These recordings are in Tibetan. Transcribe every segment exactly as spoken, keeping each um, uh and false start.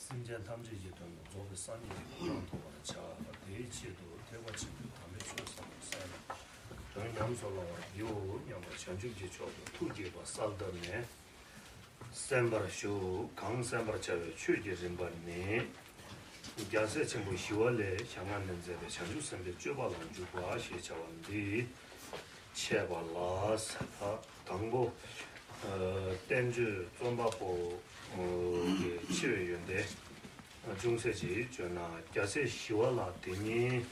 སེམས་ཅན་ཐམས་ཅད་ཀྱི་དོན་དུ་རྫོགས་པའི་སངས་རྒྱས་ཀྱི་གོ་འཕང་ཐོབ་པར་བྱ། དེའི་ཆེད་དུ་ཐེག་པ་ཆེན་པོའི་དམ་པའི་ཆོས་ཟབ་མོ་གསན་ལ་དོན་ཉམས་སུ་བླང་བར་བགྱིའོ་སྙམ་པ་བྱང་ཆུབ་ཀྱི་མཆོག་ཏུ་ཐུགས་བསྐྱེད་པ་གསལ་བཏབ་ནས། གསན་པར་ཞུ། གང་གསན་པར་བྱ་བའི་ཆོས་ཀྱི་རིམ་པ་ནི། རྒྱལ་སྲས་ཆེན་པོ་ཞི་བ་ལྷས་ཞལ་སྔ་ནས་མཛད་པའི་བྱང་ཆུབ་སེམས་དཔའི་སྤྱོད་པ་ལ་འཇུག་པ་ཞེས་བྱ་བ་འདི་འཆད་པ་ལ། དང་པོ། ཨ། བསྟན་བཅོས་རྩོམ་པ་པོ་གི་ཆེ་བའི་ཡོན་ཏན་ཅུང་ཟད་ཅིག་བརྗོད་ན། རྒྱལ་སྲས་ཞི་བ་ལྷ་དེ་ཉིད་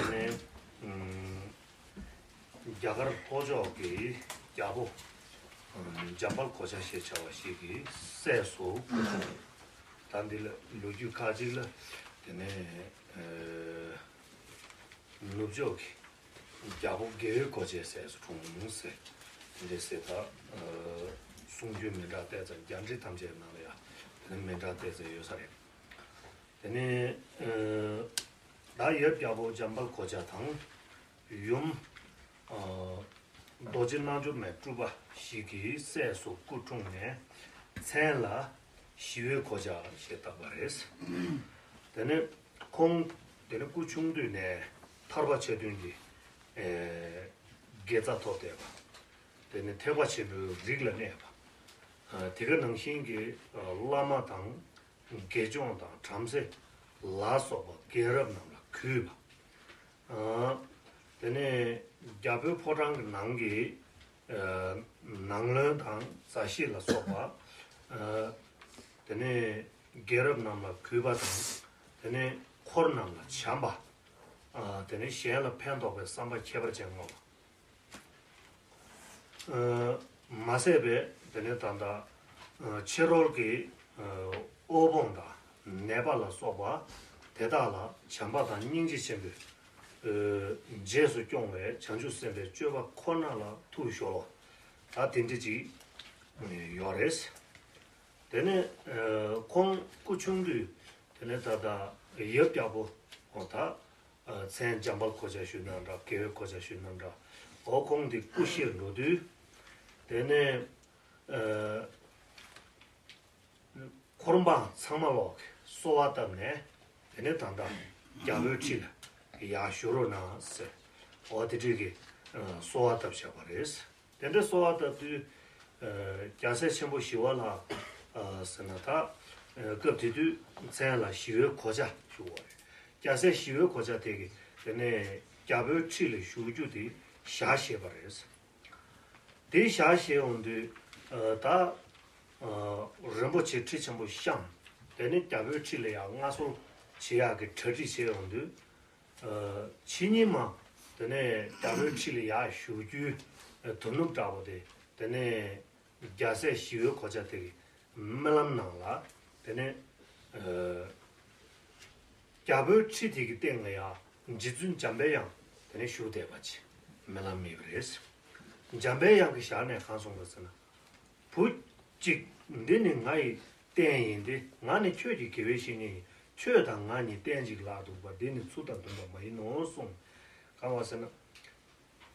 ནི། རྒྱ་གར་ལྷོ་ཕྱོགས་ཀྱི་རྒྱལ་པོ་འཇམ་དཔལ་གོ་ཆ་ཞེས་བྱ་བ་ཞིག་གི་སྲས་སུ། ད་འདི་ལ་ལོ་རྒྱུས་ཁག་ཅིག་ལ། དེ་ནས་ནུབ་ཕྱོགས་ཀྱི་རྒྱལ་པོ་རྒྱལ་བའི་གོ་ཆའི་སྲས་སུ་འཁྲུངས་ཟེར། དེ་འདྲའི་སྲས་ད་གསུང་རྒྱུན་མི་འདྲ་བལྟས་ཙང་། རྒྱ་འགྲེལ་ཐམས་ཅད་ནང་ལ་ཡང་དེ་ནས་མི་འདྲ་བལྟས་ཙང་ཡོད་ས་རེད། དེ་ནས་ད་ཡབ་རྒྱལ་པོ་འཇམ་དཔལ་གོ་ཆ་དང་། ཡུམ། ཨ། རྡོ་རྗེ་རྣལ་འབྱོར་མའི་སྤྲུལ་པ་ཞིག་གི་སྲས་སུ་སྐུ་འཁྲུངས་ནས། མཚན་ལ་ཞི་བའི་གོ་ཆ་ཞེས་བཏགས་པ་རེད། དེ་ནས་ཁོང་དེ་ནས་སྐུ་ཆུང་དུས་ནས་ཐར་པ་ཆ་མཐུན་གྱི། ཨེ། དགེ་རྩ་ཐོབ་བསྡད་པ། དེ་ནས་ཐེག་པ་ཆེན་པོའི་རིགས་ལ་གནས་པ། ཨ། དེ་ག་ནང་བཞིན་གྱི། ཨ། བླ་མ་དང་དགེ་སྦྱོང་དང་བྲམ་ཟེ་ལ་སོགས་པ་རྒན་རབས་རྣམས་ལ་གུས་པ། ཨ། དེ་ནས་རྒྱ་བོད་ཕོ་བྲང་གི་ནང་གི། ཨ། ནང་བློན་དང་མཛའ་བཤེས་ལ་སོགས་པ། ཨ། དེ་ནས་རྒན་རབས་རྣམས་ལ་གུས་པ་དང་། དེ་ནས་འཁོར་རྣམས་ལ་བྱམས་པ། ཨ། དེ་ནས་གཞན་ལ་ཕན་འདོགས་པའི་བསམ་པ་ཁྱད་པར་ཅན་ངོ་། ཨ། མ་ཟད་པའི་དེ་ནས་ད་ལྟ། ཨ། ཕྱི་རོལ་གྱི། ཨ། དབུལ་ཕོངས་དང་ནད་པ་ལ་སོགས་པ་དེ་དག་ལ་བྱམས་པ་དང་སྙིང་རྗེ་ཆེན་པོས། ཨ། རྗེས་སུ་སྐྱོང་བའི་བྱང་ཆུབ་སེམས་དཔའི་སྤྱོད་པ་ཁོ་ན་ལ་ཐུགས་གཞོལ་བ། ད་དེ་འདྲ་ཅིག་ཡོད་རེད། དེ་ནས། ཨ། ཁོང་སྐུ་ཆུང་དུས་དེ་ནས་ད་ལྟ་ཡབ་རྒྱལ་པོ། འོ་ད། ཨ། མཚན་འཇམ་དཔལ་གོ་ཆ་ཞུས་ན་འདྲ། རྒྱལ་བའི་གོ་ཆ་ཞུས་ན་འདྲ། འོ་ཁོང་འདི་སྐུ་གཤེགས་འགྲོ་དུས། དེ་ནས། ཨ། འཁོར་འབངས་ཚང་མ་ལོག་གིས་གསོལ་བ་བཏབ་ནས། དེ་ནས་ད་ལྟ་རྒྱལ་པོའི་ཁྲི་ལ་ཡར་བཞུགས་རོགས་གནང་ཟེར། འོ་དེ་འདྲས་ཀྱི། ཨ། གསོལ་བ་བཏབ་བཞག་པ་རེད། དེ་འདྲའི་གསོལ་བ་བཏབ་དུས། ཨ། རྒྱལ་སྲས་ཆེན་པོ་ཞི་བ་ལྷ། ཨ། ཟེར་ན་ད། ཨ། སྐབས་དེ་དུས་མཚན་ལ་ཞི་བའི་གོ་ཆ་ཞུ་བ་རེད། རྒྱལ་སྲས་ཞི་བའི་གོ་ཆ་དེ་གིས་དེ་ནས་རྒྱལ་པོའི་ཁྲི་ལ་བཞུགས་རྒྱུ་དེ་ཞལ་བཞེས་པ་རེད། དེ་ཞལ་བཞེས་འོང་དུས། ཨ། ད། ཨ། རིན་པོ་ཆེ་ཁྲི་ཆེན་པོ་བཤམས། དེ་ནས་རྒྱལ་པོའི་ཁྲི་ལ་ཡར་མངའ་གསོལ་བྱེད་ཡག་གི་གྲ་སྒྲིག་བྱས་འོང་དུས། ཨ། ཕྱི་ཉིན་མ་དེ་ནས་རྒྱལ་པོའི་ཁྲི་ལ་ཡར་བཞུགས་རྒྱུའི། ཨ། དོ་ནུབ་འདྲ་པོ་དེ། དེ་ནས་རྒྱལ་སྲས་ཞི་བའི་གོ་ཆ་དེ་གི་རྨི་ལམ་ནང་ལ། དེ་ནས། ཨ། རྒྱལ་པོའི་ཁྲི་དེ་གི་སྟེང་ལ་ཡང་རྗེ་བཙུན་འཇམ་པའི་དབྱངས་དེ་ནས་བཞུགས་བསྡད་པ་ཅིག་རྨི་ལམ་རྨིས་པ་རེད། འཇམ་པའི་དབྱངས་ཀྱི་ཞལ་ནས་གང་གསུངས་པ་ཟེར་ན། བུ་གཅིག་འདི་ནི་ང་ཡི་རྟེན་ཡིན་ཏེ། ང་ནི་ཁྱོད་ཀྱི་དགེ་བའི་བཤེས་གཉེན་ཡིན། ཁྱོད་དང་ང་གཉིས་རྟེན་གཅིག་ལག་ཏུ་འོང་བ། འདི་ནི་ཚུལ་དང་མཐུན་པ་མ་ཡིན་ནོ་གསུངས། གང་བ་ཟེར་ན།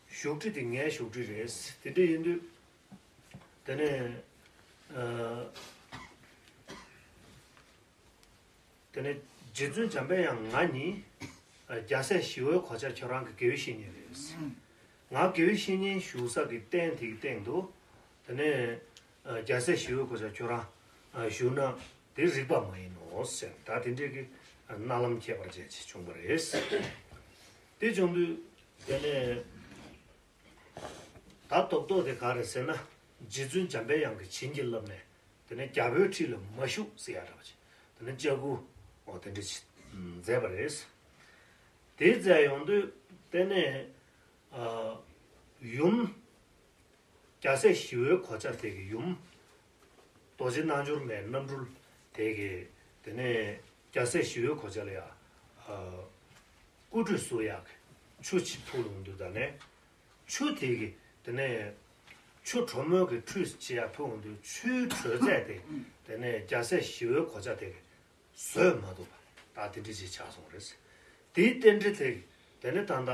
བཞུགས་ཁྲི་དེ་ངའི་བཞུགས་ཁྲི་རེད། དེ་འདྲ་ཡིན་དུས། དེ་ནས། ཨ། དེ་ནས་རྗེ་བཙུན་འཇམ་པའི་དབྱངས་ང་གཉིས། ཨ། རྒྱལ་སྲས་ཞི་བའི་གོ་ཆ་ཁྱོད་རང་གི་དགེ་བའི་བཤེས་གཉེན་རེད། ང་དགེ་བའི་བཤེས་གཉེན་བཞུགས་ས་གི་རྟེན་དེ་གི་སྟེང་དུ། དེ་ནས། ཨ། རྒྱལ་སྲས་ཞི་བའི་གོ་ཆ་ཁྱོད་རང་། ཨ། བཞུགས་ན་དེ་རིགས་པ་མ་ཡིན་ནོ་ཟེར། ད་དེ་འདྲས་ཀྱི། ཨ། རྨི་ལམ་ཁྱད་པར་ཅན་ཅིག་བྱུང་བ་རེད། དེ་བྱུང་དུས་དེ་ནས། ད་རྡོག་རྡོག་དེ་ག་རེ་ཟེར་ན། རྗེ་བཙུན་འཇམ་པའི་དབྱངས་ཀྱིས་བྱིན་གྱིས་བརླབས་ནས། དེ་ནས་རྒྱལ་པོའི་ཁྲི་ལ་མ་བཞུགས་ཟེར་ཡ་འདྲ་བ་ཅིག་དེ་ནས་ལྕགས་སྐུ། འོ་དེ་འདྲ་ཅིག་མཛད་པ་རེད། དེ་མཛད་ཡོང་དུས། དེ་ནས། ཨ། ཡུམ། རྒྱལ་སྲས་ཞི་བའི་གོ་ཆ་དེ་གི་ཡུམ། རྡོ་རྗེ་རྣལ་འབྱོར་མའི་རྣམ་སྤྲུལ་དེ་གི། དེ་ནས་རྒྱལ་སྲས་ཞི་བའི་གོ་ཆ་ལ་ཡ། ཨ། སྐུ་ཁྲུས་གསོལ་ཡག་གི་ཆུ་ཅིག་ཕུལ་འོང་དུས། ད་ནས་ཆུ་དེ་གི། དེ་ནས་ཆུ་དྲོན་མོ་གི་ཁྲུས་བྱེད་ཡག་ཕུལ་འོང་དུས། ཆུའི་དྲོད་ཚད་དེ། དེ་ནས་རྒྱལ་སྲས་ཞི་བའི་གོ་ཆ་དེ་གི་བཟོད་མ་ཐུབ་པ། ད་དེ་འདྲ་ཅིག་ཆགས་སོང་རེད། དེའི་རྟེན་འབྲེལ་དེ་གི། དེ་ནས་ད་ལྟ།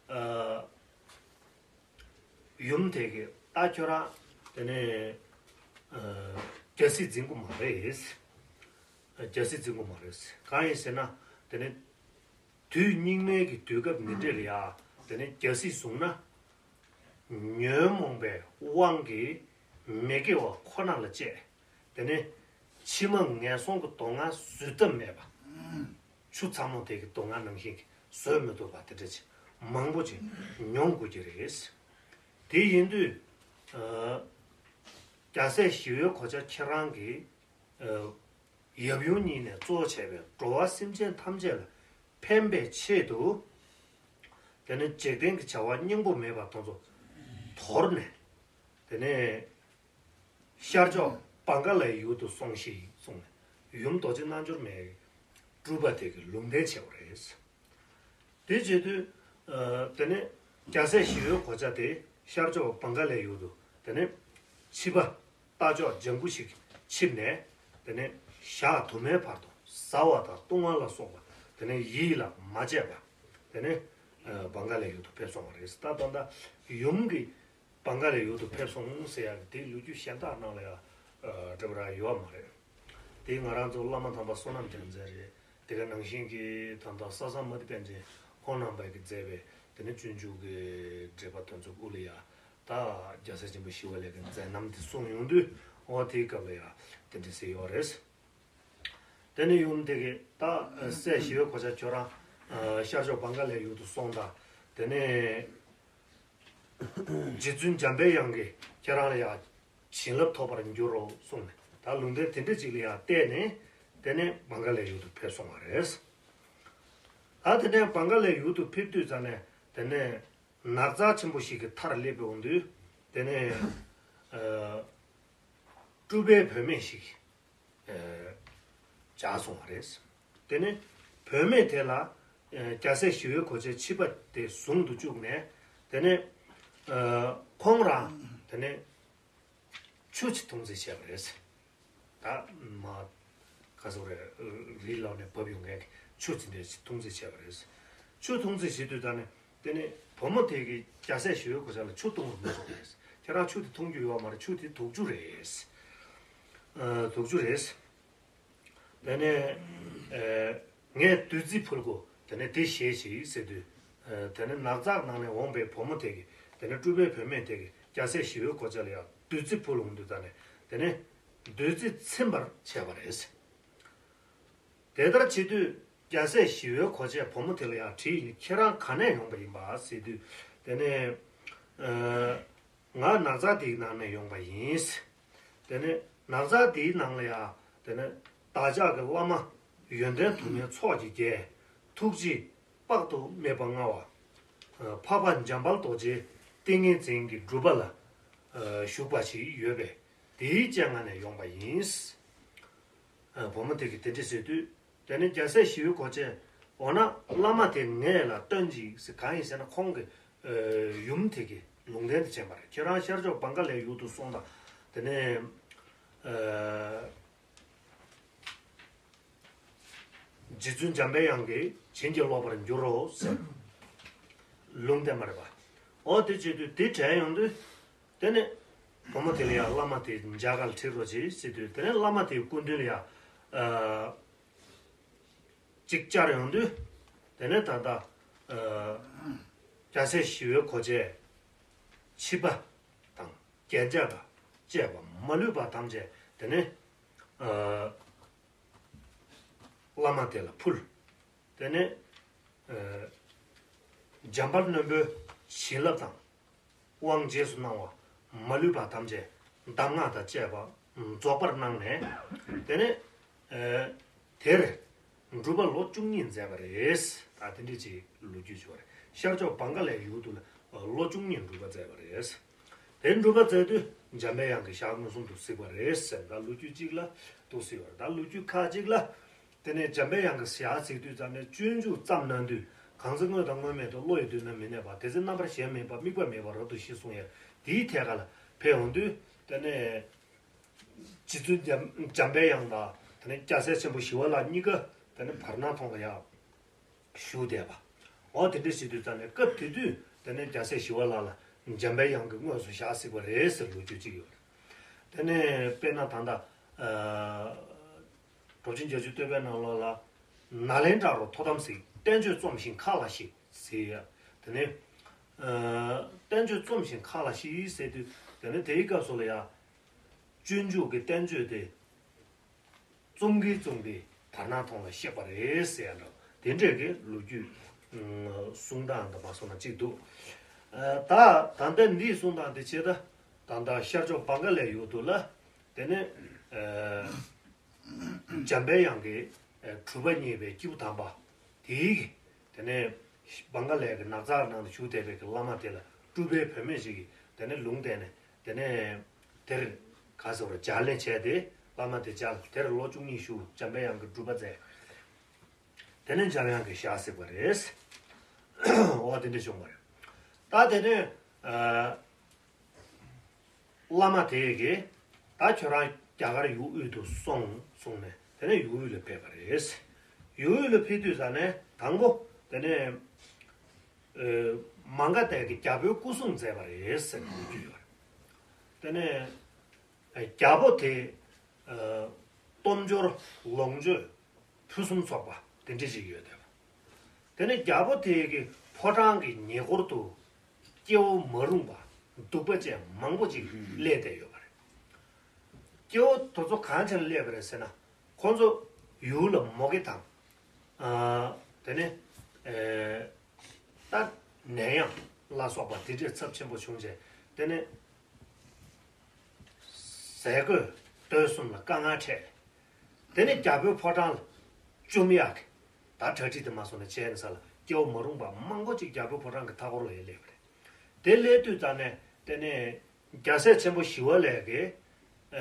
ཨ། ཡུམ་དེ་གི། ད་ཁྱོད་རང་དེ་ནས། ཨ། རྒྱལ་སྲིད་འཛིན་དགོས་མ་རེད། རྒྱལ་སྲིད་འཛིན་དགོས་མ་རེད། གང་ཡིན་ཟེར་ན། དེ་ནི་དུས་སྙིགས་མའི་གི་དུས་སྐབས་འདི་འདྲ་ལ་ཡ། དེ་ནི་རྒྱལ་སྲིད་བཟུང་ན། ཉོན་མོངས་པའི་དབང་གིས་མི་དགེ་བ་ཁོ་ན་ལ་སྤྱད། དེ་ནི་ཕྱི་མ་ངན་སོང་གི་སྡུག་བསྔལ་བཟོད་ཐབས་མེད་པ། ཆུ་ཚ་མོ་དེ་གི་སྡུག་བསྔལ་ནང་བཞིན་གྱི་བཟོད་མི་ཐུབ་པ་དེ་འདྲ་ཅིག་མང་པོ་ཅིག་མྱོང་དགོས་ཀྱི་རེད། དེ་ཡིན་དུས། ཨ། རྒྱལ་སྲས་ཞི་བའི་གོ་ཆ་ཁྱེད་རང་གིས། ཨ། ཡབ་ཡུམ་གཉིས་ནས་གཙོ་བྱས་པའི་འགྲོ་བ་སེམས་ཅན་ཐམས་ཅད་ལ་ཕན་པའི་ཆེད་དུ། དེ་ནས་འཇིག་རྟེན་གྱི་བྱ་བ་སྙིང་པོ་མེད་པ་དེ་ཚོ་དོར་ནས། དེ་ནས་ཤར་ཕྱོགས་བང་ཀ་ལའི་ཡུལ་དུ་སོང་ཞིག་གསུངས་ནས། ཡུམ་རྡོ་རྗེ་རྣལ་འབྱོར་མའི་སྤྲུལ་པ་དེ་གི་ལུང་བསྟན་བྱས་པ་རེད། དེ་བྱེད་དུས། ཨ། དེ་ནས་རྒྱལ་སྲས་ཞི་བའི་གོ་ཆ་དེ་ཤར་ཕྱོགས་བང་ཀ་ལའི་ཡུལ་དུ། དེ་ནས་ཕྱི་པ་རྟ་མཆོག་ལྗང་གུ་ཞིག་ཁྱེར་ནས། དེ་ནས་ཞག་དུ་མའི་བར་དུ་བཟའ་བ་དང་བཏུང་བ་ལ་སོགས་པ་དེ་ནས་ཡིད་ལ་མ་བྱས་པ། དེ་ནས། ཨ། བང་ཀ་ལའི་ཡུལ་དུ་ཕེབས་སོང་བ་རེད། ད་ད་ལྟ་ཡུམ་གྱི་བང་ཀ་ལའི་ཡུལ་དུ་ཕེབས་སོང་ཟེར་ཡག་དེའི་ལོ་རྒྱུས་གཞན་དག་ནང་ལ་ཡང་། ཨ། འབྲི་བ་རག་ཡོད་མ་རེད། དེ་ང་རང་ཚོ་བླ་མ་དམ་པ་བསོད་ནམས་རྒྱལ་མཚན་རེད། དེ་ག་ནང་བཞིན་གྱི་ད་ལྟ་ས་སངས་མ་ཏི་པཎ་ཆེན་ཁོང་རྣམ་པ་གིས་མཛད་པའི་དེ་ནས་སྤྱོད་འཇུག་གི་འགྲེལ་པ་དོན་ཚུལ་དབུ་ལ་ཡ། ད་རྒྱལ་སྲས་ཆེན་པོ་ཞི་བ་ལྷ་གི་མཛད་རྣམ་དེ་གསུངས་ཡོང་དུས། འོ་དེའི་སྐབས་ལ་ཡ་དེ་འདྲ་ཟེར་ཡོད་རེད། དེ་ནས་ཡུམ་དེ་གིས་ད་སྲས་ཞི་བའི་གོ་ཆ་ཁྱོད་རང་ཤར་ཕྱོགས་བང་ཀ་ལའི་ཡུལ་དུ་སོང་དང་། དེ་ནས་རྗེ་བཙུན་འཇམ་པའི་དབྱངས་ཀྱིས་ཁྱེད་རང་ལ་ཡང་བྱིན་རླབས་ཐོབ་པར་འགྱུར་རོ་གསུངས་ནས། ད་ལུང་བསྟན་དེ་འདྲ་ཅིག་ལ་ཡང་བལྟས་ནས། དེ་ནས་བང་ཀ་ལའི་ཡུལ་དུ་ཕེབས་སོང་བ་རེད། ད་དེ་ནས་བང་ཀ་ལའི་ཡུལ་དུ་ཕེབས་དུས་ཙམ་ནས། དེ་ནས་ནགས་ཚལ་ཆེན་པོ་ཞིག་གི་མཐར་སླེབས་པའི་འོང་དུས། དེ་ནས། ཨ། སྤྲུལ་པའི་བུད་མེད་ཞིག་ཨ། བྱ་སོང་བ་རེད། དེ་ནས་བུད་མེད་དེ་ལ། ཨ། རྒྱལ་སྲས་ཞི་བའི་གོ་ཆའི་ཕྱི་པ་དེ་ཟུང་དུ་བཅུག་ནས། དེ་ནས། ཨ། ཁོང་རང་དེ་ནས་ཆུ་ཅིག་འཐུང་རྩིས་བྱས་པ་རེད། ད་མ་ག་ཟེར་རེད། རི་ལ་ནས་བབས་ཡོང་མཁན་གྱི་ཆུ་ཅིག་འདྲ་ཅིག་འཐུང་རྩིས་བྱས་པ་རེད། ཆུ་འཐུང་རྩིས་བྱེད་དུས་ད་ནས། དེ་ནས་བུ་མོ་དེ་གིས་རྒྱལ་སྲས་ཞི་བའི་གོ་ཆ་ལ་ཆུ་འཐུང་བར་མི་ཆོག་རེད། ཁྱེད་རང་ཆུ་དེ་འཐུང་རྒྱུ་ཡོད་མ་རེད། ཆུ་དེ་དུག་ཆུ་རེད། ཨ། དུག་ཆུ་རེད། དེ་ནས། ཨ། ངས་བདུད་རྩི་ཕུལ་དགོས། དེ་ནས་དེ་བཞེས་ཤིག་ཟེར་དུས། ཨ། དེ་ནས་ནགས་ཚལ་ནང་ནས་འོངས་པའི་བུ་མོ་དེ་གིས། དེ་ནས་སྤྲུལ་པའི་བུད་མེད་དེ་གིས་རྒྱལ་སྲས་ཞི་བའི་གོ་ཆ་ལ་ཡང་བདུད་རྩི་ཕུལ་འོང་དུས་ད་ནས། དེ་ནས་བདུད་རྩི་ཚིམ་པར་བྱས་པ་རེད། དེ་ལྟར་བྱེད་དུས་རྒྱལ་སྲས་ཞི་བའི་གོ་ཆས་བུ་མོ་དེ་ལ་ཡང་དྲིས་ཡིན། ཁྱེད་རང་ག་ནས་ཡོང་པ་ཡིན་པ་ཟེར་དུས། དེ་ནས། ཨ། ང་ནགས་ཚལ་དེའི་ནང་ནས་ཡོང་པ་ཡིན། དེ་ནས་ནགས་ཚལ་དེའི་ནང་ལ་ཡང་། དེ་ནས་བདག་ཅག་གི་བླ་མ་ཡོན་ཏན་དུ་མའི་ཚོགས་ཀྱིས་བརྒྱན། ཐུགས་རྗེ་དཔག་ཏུ་མེད་པ་མངའ་བ། ཨ། འཕགས་པ་འཇམ་དཔལ་རྡོ་རྗེའི་ཏིང་ངེ་འཛིན་གྱི་སྒྲུབ་པ་ལ། ཨ། ཞུགས་པ་ཞིག་ཡོད་པས། དེའི་སྤྱན་སྔ་ནས་ཡོང་པ་ཡིན། ཨ། བུ་མོ་དེ་གིས་དེ་འདྲ་ཟེར་དུས། དེ་ནས་རྒྱལ་སྲས་ཞི་བའི་གོ་ཆས། འོ་ན་བླ་མ་དེ་ངེད་ལ་སྟོན་ཅིག་ཟེར། གང་ཡིན་ཟེར་ན་ཁོང་གི། ཨ། ཡུམ་དེ་གིས་ལུང་བསྟན་དེ་བྱས་པ་རེད། ཁྱེད་རང་ཤར་ཕྱོགས་བང་ཀ་ལའི་ཡུལ་དུ་སོང་དང་། དེ་ནས། ཨ། རྗེ་བཙུན་འཇམ་པའི་དབྱངས་ཀྱིས་བྱིན་གྱིས་རློབ་པར་འགྱུར་རོ་ཟེར་ལུང་བསྟན་པ་རེད་པ། འོ་དེ་བྱེད་དུས་དེ་དྲན་ཡོང་དུས། དེ་ནས་བུ་མོ་དེ་ལ་ཡང་བླ་མ་དེ་མཇལ་ཁ་ལ་ཁྲིད་རོགས་གྱིས་ཟེར་དུས། དེ་ནས་བླ་མ་དེའི་སྐུ་མདུན་ལ་ཡང་། ཨ། ཅིག་བཅར་ཡོང་དུས། དེ་ནས་ད་ལྟ། ཨ། རྒྱལ་སྲས་ཞི་བའི་གོ་ཆས་ཕྱི་པ་དང་རྒྱན་ཆ་དང་བཅས་པ་མ་ལུས་པ་ཐམས་ཅད་དེ་ནས། ཨ། བླ་མ་དེ་ལ་ཕུལ། དེ་ནས། ཨ། འཇམ་དཔལ་རྣོན་པོའི་བྱིན་རླབས་དང་། དབང་རྗེས་སུ་གནང་བ་མ་ལུས་པ་ཐམས་ཅད་གདམས་ངག་དང་བཅས་པ་རྫོགས་པར་གནང་ནས། དེ་ནས། ཨ། དེར་སྒྲུབ་པ་ལོ་བཅུ་གཉིས་མཛད་པ་རེད། ད་དེ་འདྲ་ཅིག་ལོ་རྒྱུས་ཅིག་ཡོད་རེད། ཤར་ཕྱོགས་བང་ཀ་ལའི་ཡུལ་དུ་ལ་ལོ་བཅུ་གཉིས་སྒྲུབ་པ་མཛད་པ་རེད། དེ་སྒྲུབ་པ་མཛད་དུས་འཇམ་པའི་དབྱངས་ཀྱི་ཞལ་མངོན་སུམ་དུ་གཟིགས་པ་རེད་ཟེར། ད་ལོ་རྒྱུས་གཅིག་ལ་འདུག་སེ་ཡོད་རེད། ད་ལོ་རྒྱུས་ཁག་ཅིག་ལ། དེ་ནས་འཇམ་པའི་དབྱངས་ཀྱི་ཞལ་གཟིགས་དུས་ཙམ་ནས། སྤྱོད་འཇུག་ཙམ་ན་འདུས། གང་ཚེ་དངོས་དང་དངོས་མེད་དུ། བློ་ཡི་མདུན་ན་མི་གནས་པ། དེ་ཚེ་རྣམ་པར་གཞལ་མི་འབབ། དམིགས་པ་མེད་པར་རབ་ཏུ་ཞི་གསུང་ཡས། དེའི་ཐད་ཀ་ལ་ཕེབས་འོང་དུས། དེ་ནས་རྗེ་བཙུན་འཇམ་འཇམ་པའི་དབྱངས་དང་། དེ་ནས་རྒྱལ་སྲས་ཆེན་པོ་ཞི་བ་ལྷ་གཉིས་ཀ་དེ་ནས་བར་སྣང་ཐོག་ལ་ཡར་བཞུགས་བསྡད་པ། འོ་དེ་འདྲ་བྱེད་དུས་ཙམ་ནས། སྐབས་དེ་དུས་དེ་ནས་རྒྱལ་སྲས་ཞི་བ་ལྷ་ལ་འཇམ་པའི་དབྱངས་ཀྱིས་དངོས་སུ་ཞལ་གཟིགས་པ་རེད་ཟེར་ལོ་རྒྱུས་གཅིག་ཡོད་རེད། དེ་ནས་དཔེར་ན་ད་ལྟ། ཨ། རབ་བྱུང་བརྒྱད་ཅུའི་བསྟོད་པའི་ནང་ལོགས་ལ། ནཱ་ལེནྡྲ་རུ་ཐུགས་དམ་གཟིགས། བསྟན་བཅོས་རྩོམ་ཞིང་མཁའ་ལ་གཤེགས་ཟེར་ཡ། དེ་ནས་ཨ་བསྟན་བཅོས་རྩོམ་ཞིང་མཁའ་ལ་གཤེགས་ཟེར་དུས། དེ་ནས་དེའི་སྐབས་སུ་ལ་ཡ། སྤྱོད་འཇུག་གི་བསྟན་བཅོས་དེ་རྩོམ་གྱིན་རྩོམ་གྱིན་བར་སྣང་སྟོང་ལ་གཤེགས་པ་རེད་ཟེར་ཡ་འདྲ། དེ་འདྲས་ཀྱི་ལོ་རྒྱུས་ཨ་གསུང་སྟངས་དང་མ་སོང་ན་གཅིག་འདུག་ཨ་ད་ད་ལྟ་འདིའི་གསུང་སྟངས་དེ་བྱས་ད། ད་ལྟ་ཤར་ཕྱོགས་བང་ག་ལའི་ཡུལ་དུ་ལ། དེ་ནས་ཨ་འཇམ་པའི་དབྱངས་ཀྱི་ཨ་གྲུབ་པ་བརྙེས་པའི་སྐྱེས་བུ་དམ་པ་དེའི་གི། དེ་ནས་བང་ག་ལའི་གི་ནགས་ཚལ་ནང་དུ་བཞུགས་བསྡད་པའི་གི་བླ་མ་དེ་ལ་སྤྲུལ་པའི་བུད་མེད་ཅིག་གིས་དེ་ནས་ལུང་བསྟན་ནས། དེ་ནས་དེར་ག་ཟེར་བ་ལྗགས་ལན་བྱས་ཏེ། བླ་མ་དེ་མཇལ། དེར་ལོ་བཅུ་གཉིས་བཞུགས། འཇམ་པའི་དབྱངས་ཀྱི་སྒྲུབ་པ་མཛད། དེ་ནས་འཇམ་དབྱངས་ཀྱིས་ཞལ་གཟིགས་པ་རེད། འོ་དེ་འདྲ་བྱུང་བ་རེད། ད་དེ་ནས་ཨ་བླ་མ་དེ་གིས་ད་ཁྱོད་རང་རྒྱ་གར་ཡུལ་དབུས་དུ་སོང་གསུངས་ནས། དེ་ནས་ཡུལ་དབུས་ལ་ཕེབས་པ་རེད། ཡུལ་དབུས་ལ་ཕེབས་དུས་ཙ་ནས་དང་པོ་དེ་ནས་ཨ་མ་ག་དྷ་གི་རྒྱལ་པོའི་སྐུ་སྲུང་མཛད་པ་རེད་ཟེར་ལོ་རྒྱུས་ཡོད་རེད། དེ་ནས་རྒྱལ་པོ་དེ་ཨ་སྟོབས་འབྱོར་ལོངས་སྤྱོད་ཕུན་སུམ་ཚོགས་པ་དེ་འདྲ་ཞིག་ཡོད་བསྡད་པ། དེ་ནས་རྒྱལ་པོ་དེ་གི་ཕོ་བྲང་གི་ཉེ་འཁོར་དུ་སྐྱེ་བོ་མ་རུངས་པ་གདུག་པ་ཅན་མང་པོ་ཅིག་སླེབས་བསྡད་ཡོད་པ་རེད། སྐྱེ་བོ་དེ་ཚོ་གང་བྱས་ནས་སླེབས་པ་རེད་ཟེར་ན། ཁོང་ཚོ་ཡུལ་ལ་མུ་གེ་དང་། ཨ་དེ་ནས་ཨེ་ད་ནད་ཡམས་ལ་སོགས་པ་དེ་འདྲའི་ཚབས་ཆེན་པོ་བྱུང་རྗེས། དེ་ནས་ཟས་གོས་སྡོད་གསུམ་ལ་དཀའ་ངལ་འཕྲད། དེ་ནས་རྒྱལ་པོའི་ཕོ་བྲང་ལ་བཅོམ་ཡག་གི་ད་གྲ་སྒྲིག་དེ་མ་སོང་ན་བྱས་ནས་ས་ལ་སྐྱེ་བོ་མ་རུངས་པ་མང་པོ་ཅིག་རྒྱལ་པོའི་ཕོ་བྲང་གི་མཐའ་འཁོར་ལ་ཡར་སླེབས་པ་རེད། དེ་སླེབས་དུས་ཙ་ནས་དེ་ནས་རྒྱལ་སྲས་ཆེན་པོ་ཞི་བ་ལྷ་གིས་ཨ་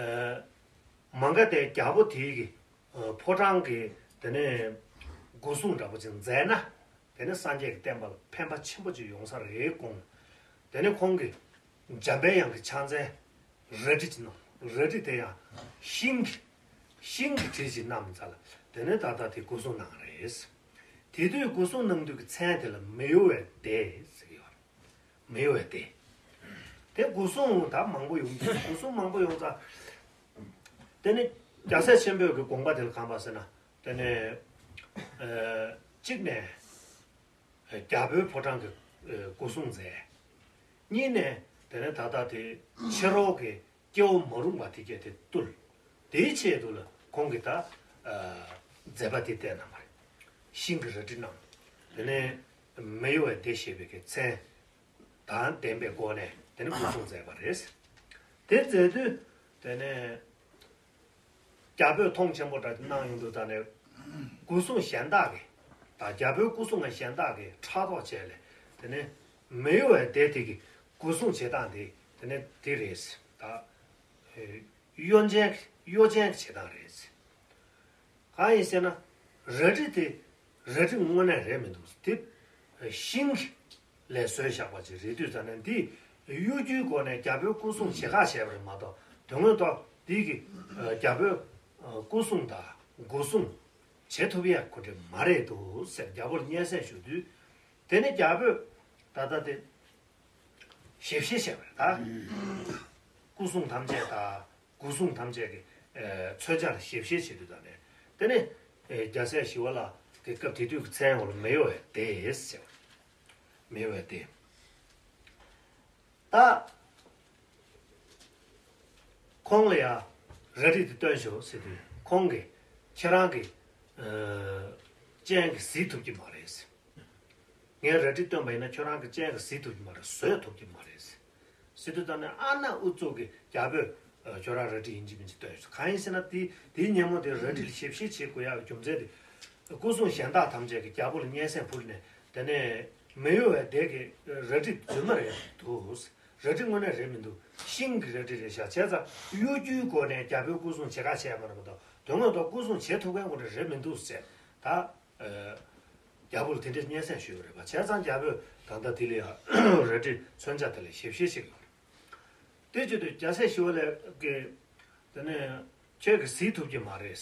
མ་ག་དྷའི་རྒྱལ་པོ་དེའི་གི་ཨ་ཕོ་བྲང་གི་དེ་ནས་སྒོ་སྲུང་འདྲ་པོ་ཅིག་མཛད་ན། དེ་ནས་སངས་རྒྱས་ཀྱི་བསྟན་པ་ལ་ཕན་པ་ཆེན་པོ་ཅིག་ཡོང་ས་རེད་དགོངས། དེ་ནས་ཁོང་གིས་འཇམ་པའི་དབྱངས་ཀྱི་ཕྱག་མཚན་རལ་གྲི་ཅིག་གནང་། རལ་གྲི་དེ་ཡང་ཤིང་གི་ཤིང་གི་གྲི་ཅིག་བསྣམས་ཚར་ལ། དེ་ནས་ད་ལྟ་དེ་སྒོ་སྲུང་གནང་རེད། དེ་དུས་སྒོ་སྲུང་གནང་དུས་ཀྱི་མཚན་དེ་ལ་མི་གཡོ་བའི་སྡེ་ཟེར་གྱི་ཡོད་རེད། མི་གཡོ་བའི་སྡེ། དེ་སྒོ་སྲུང་ད་མང་པོ་ཡོང་གི། སྒོ་སྲུང་མང་པོ་ཡོང་ཙང་། དེ་ནི་རྒྱལ་སྲས་ཆེན་པོའི་གི་དགོངས་པ་དེ་ལ་གང་པ་ཟེར་ན། དེ་ནས་ཨ་གཅིག་ནས་རྒྱལ་པོའི་ཕོ་བྲང་གི་ཨ་སྒོ་སྲུང་མཛད། གཉིས་ནས་དེ་ནས་ད་ལྟ་དེ་ཕྱི་རོལ་གྱི་སྐྱེ་བོ་མ་རུངས་པ་དེ་གྱད་དེ་བཏུལ། དེའི་ཆེད་དུ་ལ་ཁོང་གིས་ད་ཨ་མཛད་པ་དེ་བསྟན་གནང་བ་རེད། ཤིང་གི་རལ་གྲི་གནང་། དེ་ནས་མི་གཡོ་བའི་སྡེ་ཞེས་པའི་གི་མཚན་དང་ལྡན་པའི་སྒོ་ནས་དེ་ནས་སྒོ་སྲུང་མཛད་པ་རེད། དེ་མཛད་དུས་དེ་ནས་རྒྱལ་པོས་མཐོང་ཆེན་པོ་འདྲ་གནང་ཡོང་དུས། ད་ནས་སྒོ་སྲུང་གཞན་དག་གིས་ད་རྒྱལ་པོའི་སྐུ་སྲུང་ང་གཞན་དག་གིས་ཕྲག་དོག་བྱས་ལས། དེ་ནས་མི་གཡོ་བའི་སྡེ་དེ་གི་སྒོ་སྲུང་བྱེད་སྟངས་དེ་དེ་ནས་དེ་རེད། ད་གཡོ་ཅན་གཡོ་ཅན་གྱི་བྱེད་སྟངས་རེད། གང་ཡིན་ཟེར་ན། རལ་གྲི་དེ་རལ་གྲི་དངོས་གནས་རེད་མི་འདུག་དེ་ཤིང་ལས་བཟོས་བཞག་པ་ཅིག་རེད་དུས་ཙ་ན། འདི་གཡོ་སྒྱུའི་སྒོ་ནས་རྒྱལ་པོའི་སྐུ་སྲུང་བྱེད་ཁ་བྱས་པ་རེད་མ་གཏོགས། དོན་དངོས་ཐོག་འདི་གི་རྒྱལ་པོའི་སྐུ་སྲུང་དང་སྒོ་སྲུང་བྱེད་ཐུབ་ཡ་ཁོ་འདྲ་མ་རེད་འདུག་ཟེར་རྒྱལ་པོར་སྙན་སེང་ཞུ་དུས། དེ་ནས་རྒྱལ་པོས་ད་ལྟ་དེ་ཞིབ་བཤེར་བྱས་པ་རེད། ད་སྐུ་སྲུང་ཐམས་ཅད་དང་སྒོ་སྲུང་ཐམས་ཅད་ཀྱི་ཨ་མཚོན་ཆ་ལ་ཞིབ་བཤེར་བྱེད་དུས། ད་ནས་དེ་ནས་ཨ་རྒྱལ་སྲས་ཞི་བ་ལྷ་གི་སྐབས་དེ་དུས་ཀྱི་མཚན་འོག་ལ་མི་གཡོ་བའི་སྡེ་ཟེར་བ། མི་གཡོ་བའི་སྡེ། ད་ཁོང་ལ་ཡ་རལ་གྲི་དེ་སྟོན་ཤོག་ཟེར་དུས། ཁོང་གིས་ཁྱེད་རང་གི་ཨ་སྤྱན་གྱིས་གཟིགས་ཐུབ་ཀྱི་མ་རེད། ངས་རལ་གྲི་སྟོན་པ་ཡིན་ན་ཁྱོད་རང་གི་སྤྱན་གྱིས་གཟིགས་ཐུབ་ཀྱི་མ་རེད། བཟོད་ཐུབ་ཀྱི་མ་རེད་ཟེར་དུས། ད་ནི་ཨ་ན་ཨུ་ཚུགས་ཀྱིས་རྒྱལ་པོས་ཨ་ཁྱོད་རང་རལ་གྲི་ཡིན་གཅིག་མིན་གཅིག་སྟོན་ཤོག་གང་ཡིན་ཟེར་ན། དེ་དེའི་ཉིན་མོ་དེ་རལ་གྲི་ལ་ཞིབ་བཤེར་བྱེད་དགོས་ཡག་རྒྱུ་མཚན་དེ། སྐུ་སྲུང་གཞན་དག་ཐམས་ཅད་ཀྱིས་རྒྱལ་པོ་ལ་སྙན་སེང་ཕུལ་ནས། དེ་ནས་མི་གཡོ་བའི་སྡེ་གིས་རལ་གྲི་རྫུན་མ་རེད་འདུག་རལ་གྲི་དངོས་གནས་རེད་མི་འདུག་ཤིང་གི་རལ་གྲི་རེད་ཤག་བྱས་ཙང་གཡོ་སྒྱུའི་སྒོ་ནས་རྒྱལ་པོའི་སྐུ་སྲུང་བྱེད་ཁ་བྱས་པ་རེད་མ་གཏོགས། དོན་དངོས་ཐོག་སྐུ་སྲུང་བྱེད་ཐུབ་མཁན་ཁོ་འདྲ་རེད་མི་འདུག་ཟེར། ད་ཨ་རྒྱལ་པོ་ལ་དེ་འདྲའི་སྙན་སེང་ཞུས་པ་རེད་པ། བྱས་ཙང་རྒྱལ་པོས་ད་ལྟ་དེ་ལ་ཡང་རལ་གྲིའི་མཚོན་ཆ་དེ་ལ་ཞིབ་བཤེར་བྱེད་ཀྱི་ཡོད་རེད། དེ་བྱེད་དུས་རྒྱལ་སྲས་ཞི་བ་ལྷ་གིས་དེ་ནས་ཁྱོད་ཀྱིས་གཟིགས་ཐུབ་ཀྱི་མ་རེད།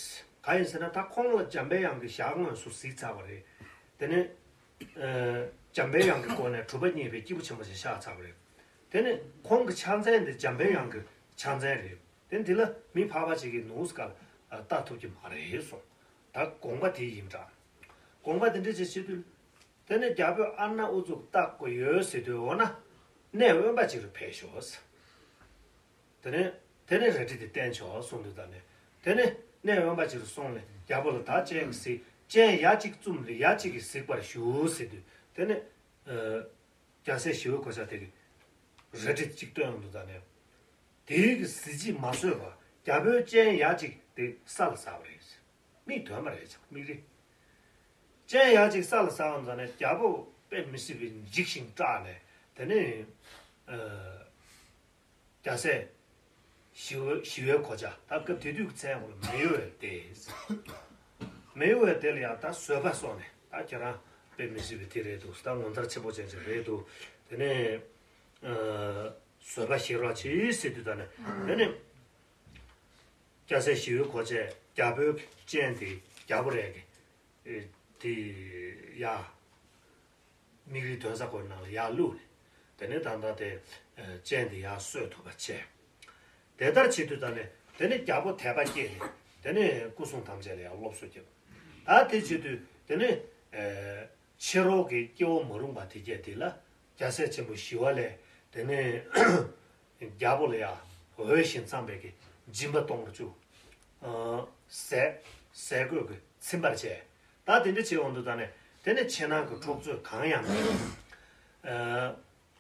གང་ཡིན་ཟེར་ན། ད་ཁོང་ལ་འཇམ་པའི་དབྱངས་ཀྱི་ཞལ་དངོས་སུ་གཟིགས་ཚར་བ་རེད། དེ་ནས་ཨ་འཇམ་པའི་དབྱངས་ཀྱི་སྒོ་ནས་གྲུབ་པ་བརྙེས་པའི་སྐྱེས་བུ་ཆེན་པོ་ཞིག་ཤར་ཚར་བ་རེད། དེ་ནས་ཁོང་གི་ཕྱག་མཚན་དེ་འཇམ་པའི་དབྱངས་ཀྱི་ཕྱག་མཚན་རེད། དེ་འདི་ལ་མི་ཕལ་པ་ཅིག་གིས་ནུས་ཀ་ལ་ལྟ་ཐུབ་ཀྱི་མ་རེད་གསུངས། ད་དགོངས་པ་དེ་ཡིན་འདྲ། དགོངས་པ་དེ་འདྲ་ཅིག་བྱེད་དུས། དེ་ནས་རྒྱལ་པོས་ཨ་ན་ཨུ་ཚུགས་བརྟག་དགོས་ཡོད་ཟེར་དུས། འོ་ན་གནས་དབེན་པ་ཅིག་རུ་ཕེབས་ཤོག་ཟེར། དེ་ནས་དེ་ནས་རལ་གྲི་དེ་བསྟན་ཆོག་གསུངས་དུས། ད་ནས་དེ་ནས་གནས་དབེན་པ་ཅིག་རུ་སོང་ནས་རྒྱལ་པོ་ལ་ད་སྤྱན་གྱིས་གཟིགས། སྤྱན་ཡ་གཅིག་བཙུམས་ནས་ཡ་གཅིག་གིས་གཟིགས་པར་ཞུ་ཟེར་དུས། དེ་ནས་ཨ་རྒྱལ་སྲས་ཞི་བའི་གོ་ཆ་དེ་གིས་རལ་གྲི་གཅིག་བཏོན་ཡོང་དུས། ད་ནས་དེའི་གི་གཟི་བརྗིད་མ་བཟོད་པར་རྒྱལ་པོའི་སྤྱན་ཡ་གཅིག་དེ་ས་ལ་ཟགས་པ་རེད། མིག་དོན་མ་རེད་ཅང་མིག་རི། སྤྱན་ཡ་གཅིག་ས་ལ་ཟགས་པ་ཙ་ནས་རྒྱལ་པོ་དཔེ་མི་སྲིད་པའི་འཇིགས་ཤིང་སྐྲག་ནས། དེ་ནས་ཨ་རྒྱལ་སྲས་ཞི་བའི་ཞི་བའི་གོ་ཆ། ད་སྐབས་དེ་དུས་ཀྱི་མཚན་ཁོ་ལ་མེ་ཡོ་བའི་སྡེ། མེ་ཡོ་བའི་སྡེ་ལ་ཡང་ད་བཟོད་པ་སོགས་ནས། ད་ཁྱེད་རང་དཔེ་མི་སྲིད་པའི་དེ་རེད་འདུག་ད་ངོ་མཚར་ཆེན་པོ་ཅན་ཅིག་རེད་འདུག་དེ་ནས་ཨ་བཟོད་པ་བཞེས་རོགས་གྱིས་ཟེར་དུས། ད་ནས་དེ་ནས་རྒྱལ་སྲས་ཞི་བའི་གོ་ཆས་རྒྱལ་པོའི་སྤྱན་དེ་རྒྱལ་པོ་རས་ཀྱི་དེ་ཡ་མིག་རིལ་འདོན་ས་ཁོའི་ནང་ལ་ཡར་བླུགས་ནས། དེ་ནས་ད་ལྟ་དེ་ཨ་སྤྱན་དེ་ཡར་གསོས་ཐུབ་པ་བྱས། དེ་ལྟར་བྱེད་དུས། ད་ནས་དེ་ནས་རྒྱལ་པོ་དད་པ་སྐྱེས་ནས། དེ་ནས་སྐུ་སྲུང་ཐམས་ཅད་ལ་ཡང་སློབ་གསོ་བརྒྱབ། ད་དེ་བྱེད་དུས་དེ་ནས་ཨ་ཕྱི་རོལ་གྱི་སྐྱེ་བོ་མ་རུངས་པ་དེ་སྐྱེས་དེ་ལ་རྒྱལ་སྲས་ཆེན་པོ་ཞི་བ་ལྷས་དེ་ནས་རྒྱལ་པོ་ལ་ཡང་འོས་ཤིང་འཚམས་པའི་གི་སྦྱིན་པ་གཏོང་བཅུག་ཨ་ཟས་ཟས་གོས་ཀྱིས་ཚིམ་པར་བྱས། ད་དེ་འདྲ་བྱེད་འོང་དུས། ད་ནས་དེ་ནས་ཕྱི་ནང་གི་འཁྲུག་རྩོད་གང་ཡང་མེད། ཨ་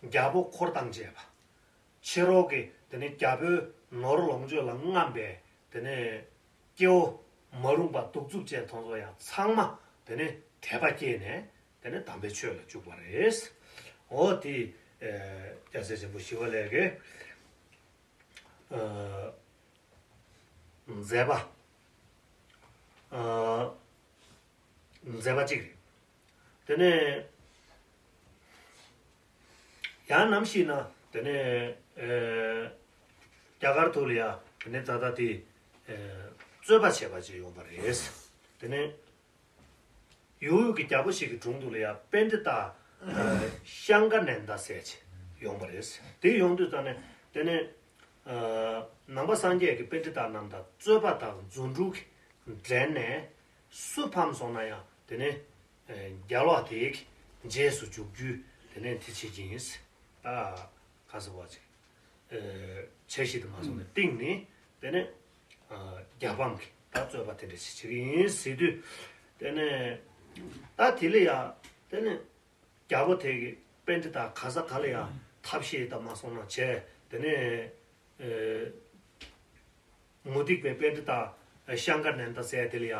རྒྱལ་པོ་འཁོར་དང་བཅས་པ། ཕྱི་རོལ་གྱི་དེ་ནས་རྒྱལ་པོའི་ནོར་ལོངས་སྤྱོད་ལ་རྔམས་པའི་དེ་ནས་སྐྱེ་བོ་མ་རུངས་པ་གདུག་རྩུབ་ཅན་དེ་ཚོ་ཡང་ཚང་མ་དེ་ནས་དད་པ་སྐྱེས་ནས། དེ་ནས་དམ་པའི་ཆོས་ལ་འཇུག་པ་རེད། འོ་དེ་ཨ་རྒྱལ་སྲས་ཆེན་པོ་ཞི་བ་ལྷ་གི་ཨ་མཛད་པ། ཨ་མཛད་པ་གཅིག་རེད། དེ་ནས་ཡང་ནམ་ཞིག་ན་དེ་ནས་ཨ་རྒྱ་གར་ཐོག་ལ་ཡ་དེ་ནས་ད་ལྟ་དེ་ཨ་རྩོད་པ་བྱས་པ་ཅིག་ཡོང་བ་རེད། དེ་ནས་ཡུལ་གྱི་རྒྱལ་པོ་ཞིག་གི་དྲུང་དུ་ལ་ཡ་པཎྜི་ཏ་ཨ་ཤངྐ་ནནྡ་ཟེར་ཅིག་ཡོང་བ་རེད། དེ་ཡོང་དུས་ཙ་ནས་དེ་ནས་ཨ་ནང་པ་སངས་རྒྱས་ཀྱི་པཎྜི་ཏ་རྣམས་དང་རྩོད་པ་དང་རྫུ་འཕྲུལ་གྱིས་འགྲན་ནས་སུ་ཕམ་སོང་ན་ཡང་དེ་ནས་ཨ་རྒྱལ་བ་དེའི་རྗེས་སུ་འཇུག་རྒྱུ་དེ་ནས་དེ་བྱེད་ཀྱི་ཡིན། ད་ག་ཟེར་བ་ཅིག་ཨ་འཆར་གཞི་དེ་མ་སོང་ནས་སྟེང་ནས་དེ་ནས་ཨ་རྒྱལ་ཕམ་གྱི་ད་རྩོད་པ་དེ་འདྲ་ཞིག་བྱེད་ཀྱི་ཡིན་ཟེར་དུས། དེ་ནས་ད་དེ་ལ་ཡ་དེ་ནས་རྒྱལ་པོ་དེ་གིས་པཎྜི་ཏ་ག་ས་ག་ལ་ཡ་ཐབས་ཤེས་དང་མ་སོང་ན་བྱས། དེ་ནས་ཨ་མུ་སྟེགས་པའི་པཎྜི་ཏ་ཤངྐ་ནནྡ་ཟེར་དེ་ལ་ཡ་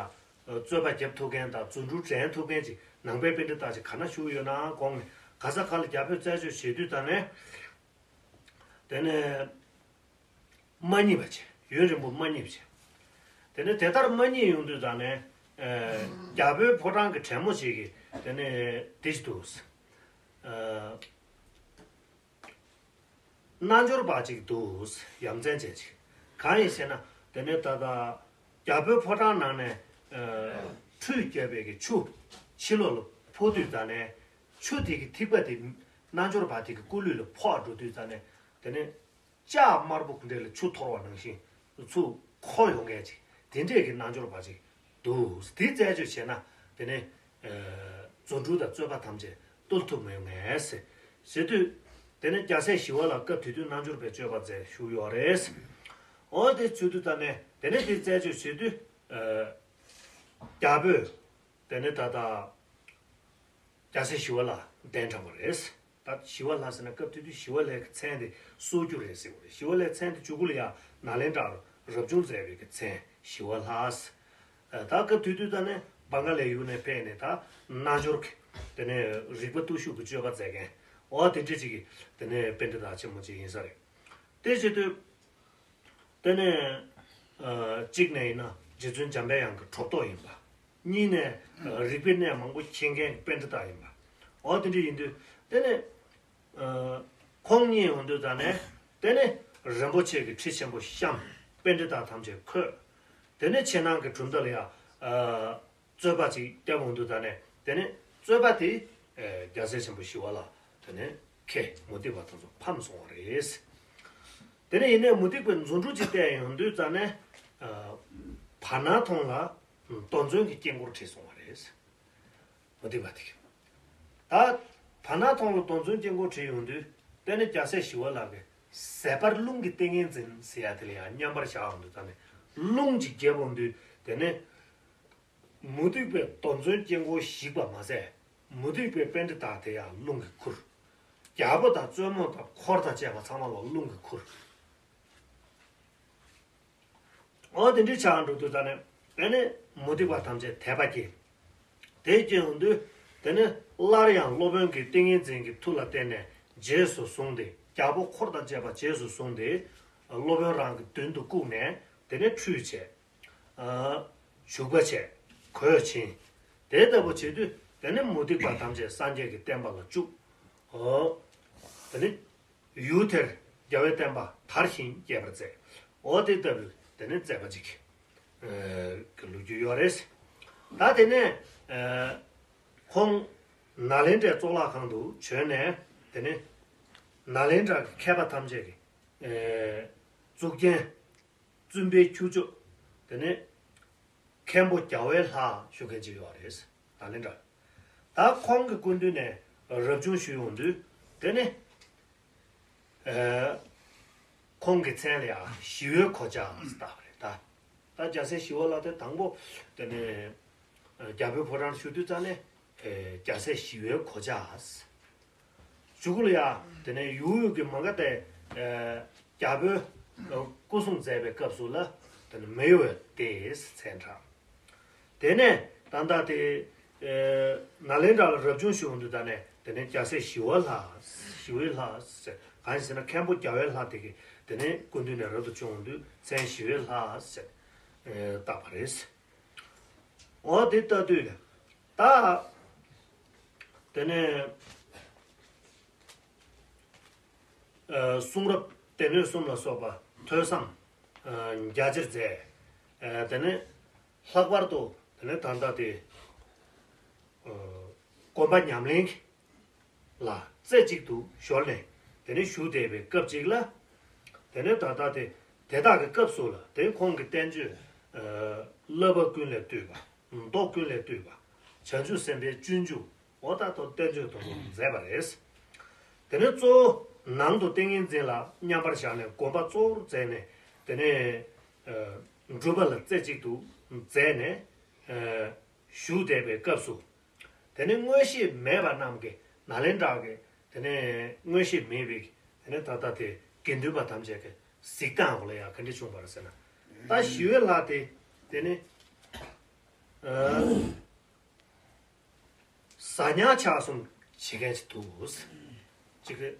རྩོད་པ་རྒྱབ་ཐུབ་མཁན་དང་རྫུ་འཕྲུལ་འགྲན་ཐུབ་མཁན་ཅིག་ནང་པའི་པཎྜི་ཏ་ཅིག་ག་ན་བཞུགས་ཡོད་ན་དགོངས་ནས། ག་ས་ག་ལ་རྒྱལ་པོས་རྩད་གཅོད་བྱེད་དུས། ད་ནས་དེ་ནས་མ་རྙེད་པ་བྱས། ཡུན་རིང་པོ་མ་རྙེད་པ་བྱས། དེ་ནས་དེ་ལྟར་མ་རྙེད་ཡོང་དུས། ད་ནས་ཨ་རྒྱལ་པོའི་ཕོ་བྲང་གི་བྲན་མོ་ཞིག་གིས་དེ་ནས་དེ་ཅི་འདུག་ཨ་རྣལ་འབྱོར་པ་ཅིག་འདུག་ཡ་མཚན་ཅན་ཅིག་གང་ཡིན་ཟེར་ན། དེ་ནས་ད་ལྟ་རྒྱལ་པོའི་ཕོ་བྲང་ནང་ནས་ཨ་ཁྲུས་བརྒྱབ་པའི་གི་ཆུ་ཕྱི་ལོགས་ལ་ཕོག་དུས། ད་ནས་ཆུ་དེ་གི་ཐིགས་པ་དེ་རྣལ་འབྱོར་པ་དེ་གི་སྐུ་ལུས་ལ་ཕོག་འགྲོ་དུས། ད་ནས་དེ་ནས་ལྕགས་དམར་པོ་གི་འདྲ་ལ་ཆུ་འཐོར་བ་ནང་བཞིན་ཚུར་འཁོར་ཡོང་མཁན་ཅིག་དེ་འདྲས་ཀྱི་རྣལ་འབྱོར་པ་ཅིག་འདུག་དེ་རྩད་གཅོད་བྱས་ན་དེ་ནས་ཨ་རྫུ་འཕྲུལ་དང་རྩོད་པ་ཐམས་ཅད་བཏུལ་ཐུབ་མི་ཡོང་ངས་ཟེར། ཟེར་དུས་དེ་ནས་རྒྱལ་སྲས་ཞི་བ་ལྷ་སྐབས་དེ་དུས་རྣལ་འབྱོར་པའི་སྤྱོད་པ་མཛད་བཞུགས་ཡོད་རེད། འོ་དེ་བྱེད་དུས། ད་ནས་དེ་ནས་དེ་རྩད་གཅོད་བྱེད་དུས་ཨ་རྒྱལ་པོས་དེ་ནས་ད་ལྟ་རྒྱལ་སྲས་ཞི་བ་ལྷ་གདན་དྲངས་པ་རེད། ད་ཞི་བ་ལྷ་ཟེར་ན་སྐབས་དེ་དུས་ཞི་བ་ལྷའི་མཚན་དེ་གསོལ་རྒྱུ་རེད་ཟེར་བ་རེད། ཞི་བ་ལྷའི་མཚན་དེ་མཇུག་གུ་ལ་ཡ་ནཱ་ལེནྡྲར་རབ་བྱུང་མཛད་པའི་གི་མཚན་ཞི་བ་ལྷ། ཨ་ད་སྐབས་དེ་དུས་ད་ནས་བང་ག་ལའི་ཡུལ་ནས་ཕེབས་ནས་ད་རྣལ་འབྱོར་གྱི་དེ་ནས་རིག་པ་བརྟུལ་ཞུགས་ཀྱི་སྤྱོད་པ་མཛད་མཁན། འོ་དེ་འདྲ་ཅིག་གི་དེ་ནས་པཎྜི་ཏ་ཆེན་མོ་ཅིག་ཡིན་ས་རེད། དེ་བྱེད་དུས། དེ་ནས་ཨ་གཅིག་ནས་ཡིན་ན་རྗེ་བཙུན་འཇམ་པའི་དབྱངས་ཀྱི་གྲོབ་ཐོབ་ཡིན་པ། གཉིས་ནས་ཨ་རིག་པའི་གནས་མང་པོ་མཁྱེན་མཁན་གྱི་པཎྜི་ཏ་ཡིན་པ། འོ་དེ་འདྲ་ཡིན་དུས། དེ་ནས་ཨ་ཁོང་གཉིས་ཡོང་དུས། ད་ནས་དེ་ནས་རིན་པོ་ཆེ་གི་ཁྲི་ཆེན་པོ་བཤམས། པཎྜི་ཏ་ཐམས་ཅད་འཁོད། དེ་ནས་ཕྱི་ནང་གི་གྲུབ་མཐའ་ལ་ཡ་ཨ་རྩོད་པ་ཅིག་བརྒྱབ་འོང་དུས། ད་ནས་དེ་ནས་རྩོད་པ་དེ་ཨ་རྒྱལ་སྲས་ཆེན་པོ་ཞི་བ་ལྷ་དེ་ནས་ཁེ་མུ་སྟེགས་པ་དེ་ཚོ་ཕམ་སོང་བ་རེད། དེ་ནས་ཡིན་ནའི་མུ་སྟེགས་པའི་རྫུ་འཕྲུལ་ཅིག་བསྟན་ཡོང་དུས། ཙ་ནས་ཨ་བར་སྣང་མཐོང་ལ་ རྡོ་མཚོན་གྱི་དཀྱིལ་འཁོར་བྲིས་སོང་བ་རེད། མུ་སྟེགས་པ་དེ་གིས། ད་བར་སྣང་སྟོང་ལ་རྡོ་མཚོན་དཀྱིལ་འཁོར་བྲིས་ཡོང་དུས། དེ་ནི་རྒྱལ་སྲས་ཞི་བ་ལྷ་གིས་ཟད་པར་རླུང་གི་ཏིང་ངེ་འཛིན་ཟེར་ཡ་དེ་ལ་ཡང་མཉམ་པར་བཞག་ཡོང་དུས། ད་ནི་རླུང་གཅིག་བརྒྱབ་ཡོང་དུས། དེ་ནི་མུ་སྟེགས་པའི་རྡོ་མཚོན་དཀྱིལ་འཁོར་ཞིག་པ་མ་ཟད། མུ་སྟེགས་པའི་པཎྜི་ཏ་དེ་ཡང་རླུང་གིས་ཁུར། རྒྱལ་པོ་དང་བཙུན་མོ་དང་འཁོར་དང་བཅས་པ་ཚང་མ་ལ་རླུང་གིས་ཁུར། འོ་དེ་འདྲའི་ཆགས་འགྲོ་དུས། ད་ནི་དེ་ནི་མུ་སྟེགས་པ་ཐམས་ཅད་དད་པ་སྐྱེས། དེ་སྐྱེས་ཡོང་དུས། དེ་ནི་སླར་ཡང་སློབ་དཔོན་གྱི་ཏིང་ངེ་འཛིན་གྱི་མཐུ་ལ་བརྟེན་ནས་རྗེས་སུ་བཟུང་སྟེ། རྒྱལ་པོ་འཁོར་དང་བཅས་པ་རྗེས་སུ་བཟུང་སྟེ། སློབ་དཔོན་རང་གི་མདུན་དུ་བཀུག་ནས། དེ་ནི་ཁྲུས་བྱས། ཨ། བྱུག་པ་བྱས། གོས་བྱིན། དེ་ལྟ་བུ་བྱེད་དུས། དེ་ནི་མུ་སྟེགས་པ་ཐམས་ཅད་སངས་རྒྱས་ཀྱི་བསྟན་པ་ལ་བཅུག་འོ། དེ་ནི་ཡུལ་དེར་རྒྱལ་བའི་བསྟན་པ་དར་ཞིང་རྒྱས་པར་མཛད། འོ་དེ་ལྟ་བུའི་དེ་ནི་མཛད་པ་ཅིག་གི་ལོ་རྒྱུས་ཡོད་རེད། ད་དེ་ནས་ཁོང་ནཱ་ལེནྡྲའི་གཙུག་ལག་ཁང་དུ་བྱོན་ནས། དེ་ནི་ནཱ་ལེནྡྲ་གི་མཁས་པ་ཐམས་ཅད་ཀྱི་གཙུག་རྒྱན། བཙུན་པའི་ཁྱུ་མཆོག་དེ་ནི་མཁན་པོ་རྒྱལ་བའི་ལྷ་ཞུ་མཁན་ཅིག་ཡོད་རེད། ད་ལན་འདྲ། ད་ཁོང་གི་སྐུ་མདུན་ནས་རབ་བྱུང་ཞུ་ཡོང་དུས། དེ་ནི་ཨ། ཁོང་གི་མཚན་ལ་ཡང་ཞི་བའི་གོ་ཆ་ཟེར་བཏགས་པ་རེད་ད། ད་རྒྱལ་སྲས་ཞི་བ་ལྷ་དེ་དང་པོ། དེ་ནི་རྒྱལ་པོའི་ཕོ་བྲང་བཞུགས་དུས་ཙ་ནས། ཨེ། རྒྱལ་སྲས་ཞི་བའི་གོ་ཆ་ཞུ་གི་ལ་ཡ། དེ་ནས་ཡུལ་ཡུལ་གྱི་མ་ག་དེ། ཨེ། རྒྱལ་པོས་སྐུ་སྲུང་མཛད་པའི་སྐབས་སུ་ལ། དེ་ནས་མི་གཡོ་བའི་སྡེ་མཚན་གྲགས། དེ་ནས་ད་ལྟ་དེ། ཨེ། ནཱ་ལེནྡྲ་ལ་རབ་བྱུང་ཞུ་ཡོང་དུས། ད་ནས་དེ་ནས་རྒྱལ་སྲས་ཞི་བ་ལྷ། ཞི་བའི་ལྷ་ཟེར། གང་ཡིན་ཟེར་ན་མཁན་པོ་རྒྱལ་བའི་ལྷ་དེ་གིས་དེ་ནས་སྐུ་མདུན་ནས་རབ་ཏུ་བྱུང་ཡོང་དུས་མཚན་ཞི་བའི་ལྷ་ཟེར། ཨེ། བཏགས་པ་རེད། འོ་དེ་ལྟ་དུས་ད། དེ་ནས་ཨ། གསུང་རབ་སྡེ་སྣོད་གསུམ་ལ་སོགས་པ་ཐོས་བསམ་ཨ། རྒྱ་ཆེར་མཛད། ཨ། དེ་ནས་ལྷག་པར་དུ་དེ་ནས་ད་ལྟ་དེ་ཨ། དགོན་པ་ཉམས་ལེན་ལ་རྩེ་གཅིག་ཏུ་གཞོལ་ནས་དེ་ནས་བཞུགས་བསྡད་པའི་སྐབས་ཅིག་ལ། དེ་ནས་ད་ལྟ་དེ་དེ་དག་གི་སྐབས་སུ་ལ་དེ་ཁོང་གི་བསྟན་བཅོས་ཨ། བསླབ་པ་ཀུན་ལས་བཏུས་པ། མདོ་ཀུན་ལས་བཏུས་པ། བྱང་ཆུབ་སེམས་དཔའི་སྤྱོད་འཇུག་འོ་ད་དོ་བསྟན་བཅོས་དེ་ཚོ་མཛད་པ་རེད། དེ་ནས་གཙོ་བོ་ནང་དུ་ཏིང་ངེ་འཛིན་ལ་མཉམ་པར་བཞག་ནས་དགོངས་པ་གཙོ་བོར་མཛད་ནས། དེ་ནས་ཨ། སྒྲུབ་པ་ལ་རྩེ་གཅིག་ཏུ་མཛད་ནས་ཨ། བཞུགས་བསྡད་པའི་སྐབས་སུ། དེ་ནས་མངོན་ཤེས་མེད་པ་རྣམས་ཀྱིས། ནཱ་ལེནྡྲ་གི་དེ་ནས་མངོན་ཤེས་མེད་པའི་དེ་ནས་ད་ལྟ་དེ་དགེ་འདུན་པ་ཐམས་ཅད་ཀྱིས་གཟིགས་སྟངས་འོག་ལ་ཡང་ག་འདྲ་བྱུང་བ་རེད་ཟེར་ན། ད་ཞི་བའི་ལྷ་དེ་དེ་ནས་ཨ། ཟ་ཉལ་ཆགས་གསུམ་བྱེད་མཁན་ཅིག་འདུག་ཟེར། ཅིག་གི་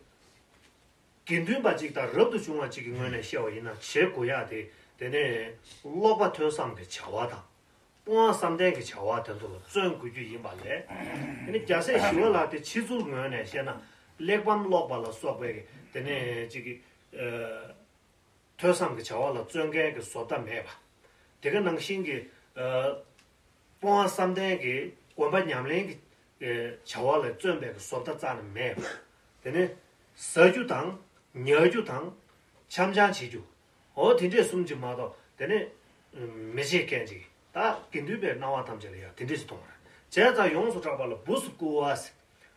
དགེ་འདུན་པ་ཅིག་དང་རབ་ཏུ་བྱུང་བ་ཅིག་གི་ངོས་ནས་བཤད་པ་ཡིན་ན། བྱེད་དགོས་ཡག་དེ་དེ་ནས་ཀློག་པ་ཐོས་བསམ་གྱི་བྱ་བ་དང་། སྤོང་བ་བསམ་གཏན་གྱི་བྱ་བ་དེ་ཚོ་ལ་བརྩོན་དགོས་རྒྱུ་ཡིན་པ་ལས། དེ་ནི་རྒྱལ་སྲས་ཞི་བ་ལྷ་དེ་ཕྱི་ཚུལ་ངོས་ནས་བཤད་ན། གླེགས་བམ་ཀློག་པ་ལ་སོགས་པའི་དེ་ནས་ཅིག་གི་ཨ། ཐོས་བསམ་གྱི་བྱ་བ་ལ་བརྩོན་མཁན་གྱི་བཟོ་ལྟ་མེད་པ། དེ་ག་ནང་བཞིན་གྱི་ཨ། སྤོང་བ་བསམ་གཏན་གྱི་དགོན་པ་ཉམས་ལེན་གྱི་ཨ། བྱ་བ་ལ་བརྩོན་པའི་གི་བཟོ་ལྟ་རྩ་ནས་མེད་པ། དེ་ནས་ཟ་རྒྱུ་དང་ཉལ་རྒྱུ་དང་འཆམ་འཆམ་བྱེད་རྒྱུ། འོ་དེ་འདྲས་གསུམ་ཅིག་མ་གཏོགས་དེ་ནས་མི་བྱེད་མཁན་ཅིག་ད་དགེ་འདུན་པའི་སྣང་བ་ཐམས་ཅད་ལ་ཡང་དེ་འདྲས་ཅིག་མཐོང་བ་རེད། བྱས་ཙང་ཡོངས་སུ་གྲགས་པ་ལ་བུ་སུ་ཀུ་བ་ཟེར།